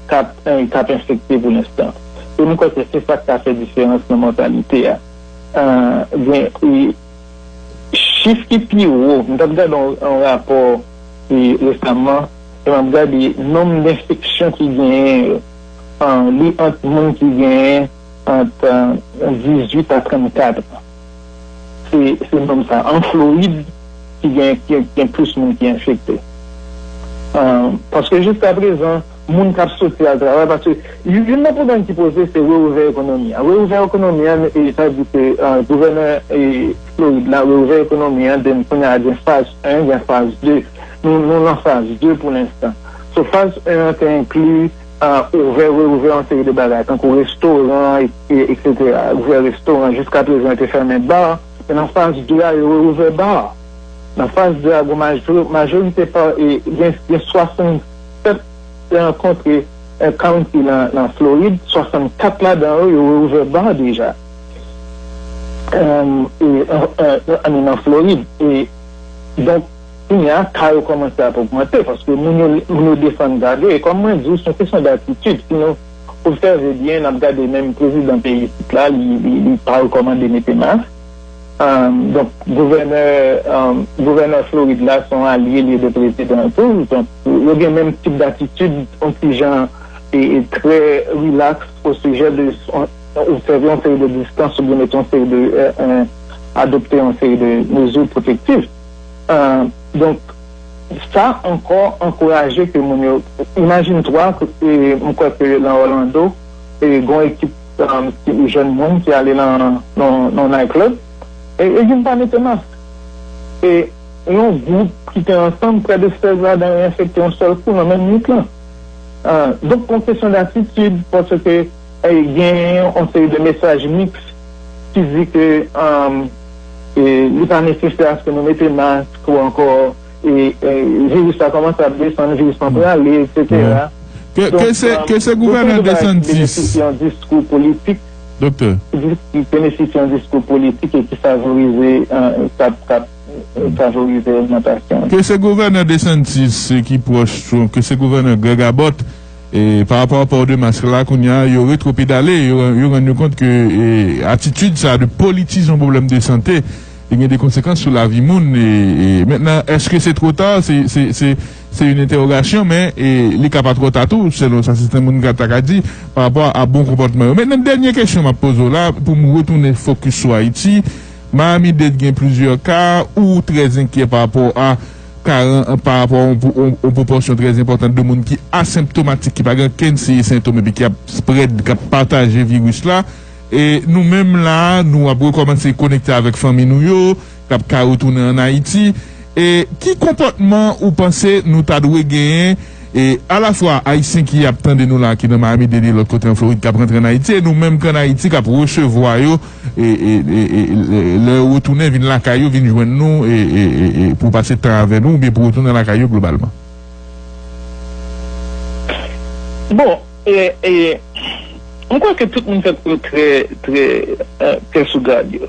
k ap, eh, k ap enfekte pou lenstan. E m kwè ke se sa k ka fè diferans nan mòtalite a. Eh, gen, e, chif ki pi wo, m t ap gade yon, yon rapò, e, resaman, e m ap gade nonb d enfeksyon ki genyen yo. Eh, li ant moun ki genyen ant, eh, dizuit a trannkat an. Se, se nonb sa an Florid ki gen, ki gen plis moun ki enfekte. Eh, paske jiska prezan, moun k ap soti al travay, paske youn, youn nan pwoblèm ki poze, se reouvè ekonomi a. Reouvè ekonomi a, e sa di ke, eh, gouvènè, e, Florid la reouvè ekonomi a, den kounye a gen faz en, gen faz de. Nou, nou nan faz de pou lenstan. So, faz en an te enkli, eh, ouvè, reouvè yon seri de bagay, tankou restoran, e, e, etsetera. Ouvè restoran, jiska prezan yo te fèmen bar, men nan faz de a, yo reouvè bar. Nan faz de a, gon majo-, majorite pa, e, gen, gen swasannsèt, eh, kontre, eh, county nan, nan Florid, swasannkat ladan yo, yo reouvè bar deja. Eh, e, eh, eh, I mean, nan Florid. E, donk, kounye a, ka yo kòmanse ap ogmante, paske moun yo, moun yo desann gade. E kòm mwen di w, se yon kesyon datitid. Si nou obsève byen, n ap gade menm prezidan peyi isit la, li, li, li pa rekòmande mete mask. Eh, donk, gouvènè, eh, gouvènè Florid la, se yon alye li de prezidan tou. Donk, yo gen menm tip datitid, yon ti jan, e, e, trè rilaks o sijè de, on, obsève yon seri de distans oubyen mete yon seri de, eh, eh, adopte yon seri de mezi pwotektif. Eh, donk, sa ankò ankouraje ke moun yo, imajine twa, e, m kwè ke nan Orlando, e, gon ekip, eh, ti jèn moun ki ale nan, nan, nan nightclub, e, e youn pa mete mask. E yon gwoup ki te ansanm, prè de sèz ladan yo enfekte yon sèl kou nan menm nwit lan. Eh, donk, yon kesyon datitid, paske, eh, gen yon seri de mesaj miks ki di ke, eh, e, li pa nesesè aske nou mete mask ou ankò, e, e, viris la kòmanse ap desann, viris lan prale, etsetera. Ke, ke Donk, se, eh, ke se gouvènè DeSantis. Benefisye yon diskou politik, Doktè. Ki, ki benefisye yon diskou politik e ki favorize, eh, k ap, k ap, eh, favorize ogmantasyon. Ke se gouvènè DeSantis, eh, ki pwòch, ke se gouvènè Greg Abbott, e pa rapò a pò de mask la, kounye a, yo retwopedale, yo, yo rann yo kont ke, e, atitid sa de politize yon pwoblèm de sante, li gen de konsekans sou lavi moun. E, e mentnan, èske se twò ta? Se, se, se, se yon entèwogasyon, men, e, li ka pa twò ta tou, selon sa sèten moun ka, ta ka di, pa rapò a bon konpòtman yo. Mentnan, dènye kesyon m ap poze w la, pou m retounen fokis sou Ayiti. Miami-Dade gen plizyè ka, ou trè enkyè pa rapò a karan-, pa rapò a yon, yon, yon pwopòsyon trè enpòtan de moun ki asenptomatik, ki pa gen okenn siy e sentòm, epi ki ap spread, k ap pataje viris la. E nou menm la, nou ap rekòmanse konekte avèk fanmi nou yo, k ap ka retounen ann Ayiti. E ki konpòtman ou panse nou ta dwe genyen, e alafwa Ayisyen ki ap tande nou la, ki nan Miami-Dade e lòt kote an Florid, k ap rantre ann Ayiti, e nou menm k ann Ayiti, k ap resevwa yo, e, e, e, e, lè, lè yo retounen, vin lakay yo, vin jwenn nou, e, e, e, e pou pase tan avè nou, oubyen pou retounen lakay yo globalman? Bon, e, e, M kwè ke tout moun fèt pou yo trè, trè, eh, trè sou gad yo.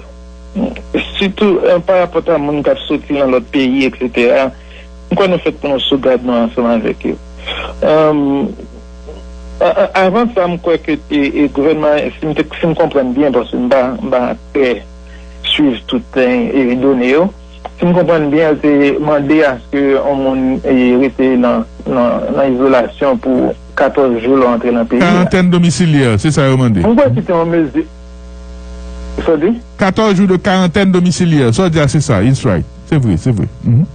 Sitou, eh, pa rapò a moun k ap soti nan lòt peyi, etsetera. M kwè nou fèt pou nou sou gad nou ansanm avèk yo. Em, a- a- avan sa, m kwè ke e, e gouvènman, si m te, si m konprann byen, paske m pa, m pa trè swiv tout, eh, e done yo. Si m konprann byen, yo te mande aske yon moun, eh, rete nan, nan, nan izolasyon pou katòz jou lè w antre nan peyi a. Karantèn domisilye, se sa yo mande. M kwè se te yon mezi. Sa w di? Katòz jou de karantèn domisilye. Sa w di a, se sa. It's right. Se vre, se vre. Mhm.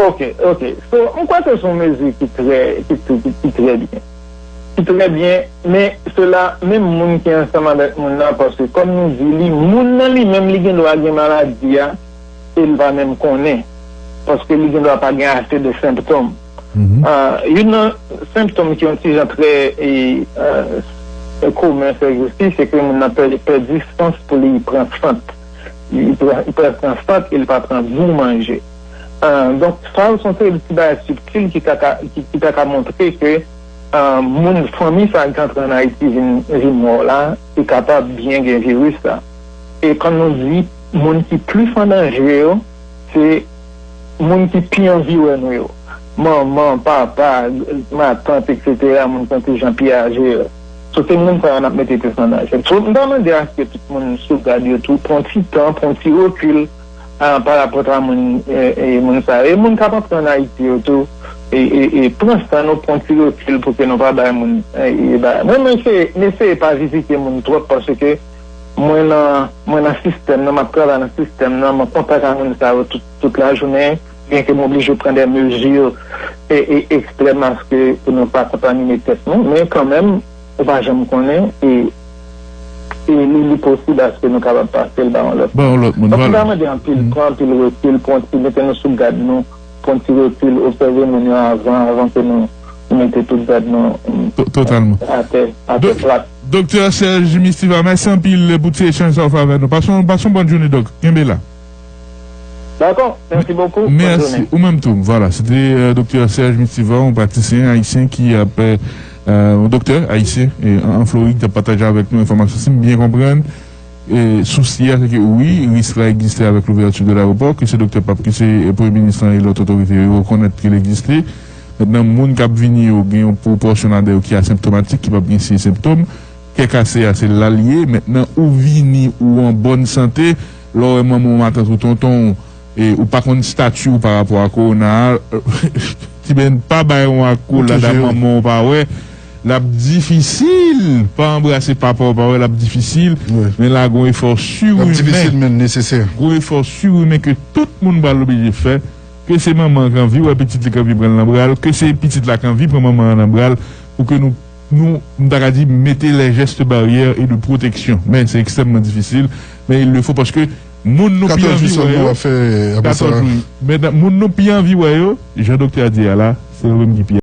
Ok, ok. So, m kwè ke se yon mezi ki trè, ki, ki, ki, ki trè byen. Ki trè byen, men sela, menm moun ki ansanm avèk moun nan, paske kòm nou di, li, moun nan li menm, li gen dwa gen maladi a, e l pa menm konnen, paske li gen dwa pa gen ase de senptòm. Mhm. Ah, youn nan senptòm ki yon ti jan trè, e, eh, komen, fè egzèsis, se ke moun nan pè- pèdi sans pou li pran sant. Li pran, li pran sant e li pa pran gou manje. Ah, donk, sa yo se yon seri de ti bagay sibtil ki ta ka, ki, ki ta ka montre ke, ah, moun, fanmi sa ki antre ann Ayiti vin, vin wè w la, li kapab byen gen viris la. E kan nou di moun ki plis an danje yo, se moun ki pi anvi wè nou yo. Manman, papa, matant, etsetera, moun ki yon ti jan pi aje yo. So, se moun sa yo n ap mete plis an danje. So, m ta mande aske tout moun sou gad yo tou, pran ti tan, pran ti rekil, ah, pa rapò a moun, eh, eh, moun sa yo. E moun k ap antre ann Ayiti yo tou, e, e, e pran san nou, pran ti rekil pou ke nou pa bay moun, eh, eh, bagay. Mwen, mwen eseye, m eseye pa vizite moun twòp paske mwen nan, mwen nan sistèm nan, m ap travay nan sistèm nan, mwen kontak ak moun sa yo tout, tout lajounen, byenke m oblije pran de mezi, e, e, ekstrèm aske pou nou pa kontamine tèt nou, men kanmenm, ou pa janm konnen, e, e li, li posib aske nou kapab pase l ba yon lòt moun. Ba yon lòt moun, vwala. Donk, m ta mande anpil tan, anpil rekil, pran ti, mete nou sou gad nou, pran ti rekil, obsève moun yo avan, avan ke nou, nou mete tout gad nou, mm, atè, atè plat. Doktè Serge Mistiva, mèsi anpil pou ti echanj sa w fè avèk nou. Pase yon, pase yon bòn jounen, Dòk. Kenbe la. Dakò, mèsi bokou. Mèsi. Ou menm tou. Vwala, se te, euh, Doktè Serge Mistiva, yon pratisyen ayisyen ki ap, euh, yon doktè ayisyen, e, an, an Florid, ki t ap pataje avèk nou enfòmasyon. Si m byen konprann, e, sousi a, se ke wi, risk la egziste avèk louvèti de layewopò, ke se Doktè Pap, ke se, e, Premye Minis lan e lòt otorite yo rekonèt ke l egziste. Mentnan, moun k ap vini yo, gen yon pwopòsyon ladan yo ki asenptomatik, ki p ap gen siy e senptòm. Kè kase a, se la l ye. Mentnan, ou vini, ou an bòn sante, lè w wè manman w, matant ou, tonton w, e ou pa konn estati w pa rapò a kowona a, tibren pa bay yon akolad a manman w pa wè, l ap difisil, pa anbrase papa w pa wè, l ap difisil, men la gon efò sirimè, gon efò sirimè ke tout moun pral oblije fè, ke se manman an k anvi wè pitit li, k anvi pran l nan bra l, ke se pitit la k anvi pran manman an nan bra l, pou ke nou nou, m ta ka di, mete les gestes barrières et de protection. Men se ekstrèmman difisil, men il le faut, paske moun nou pi anvi wè yo, katòz jou, men moun nou pi anvi wè yo, jan doktè a di a la, se yo menm ki pi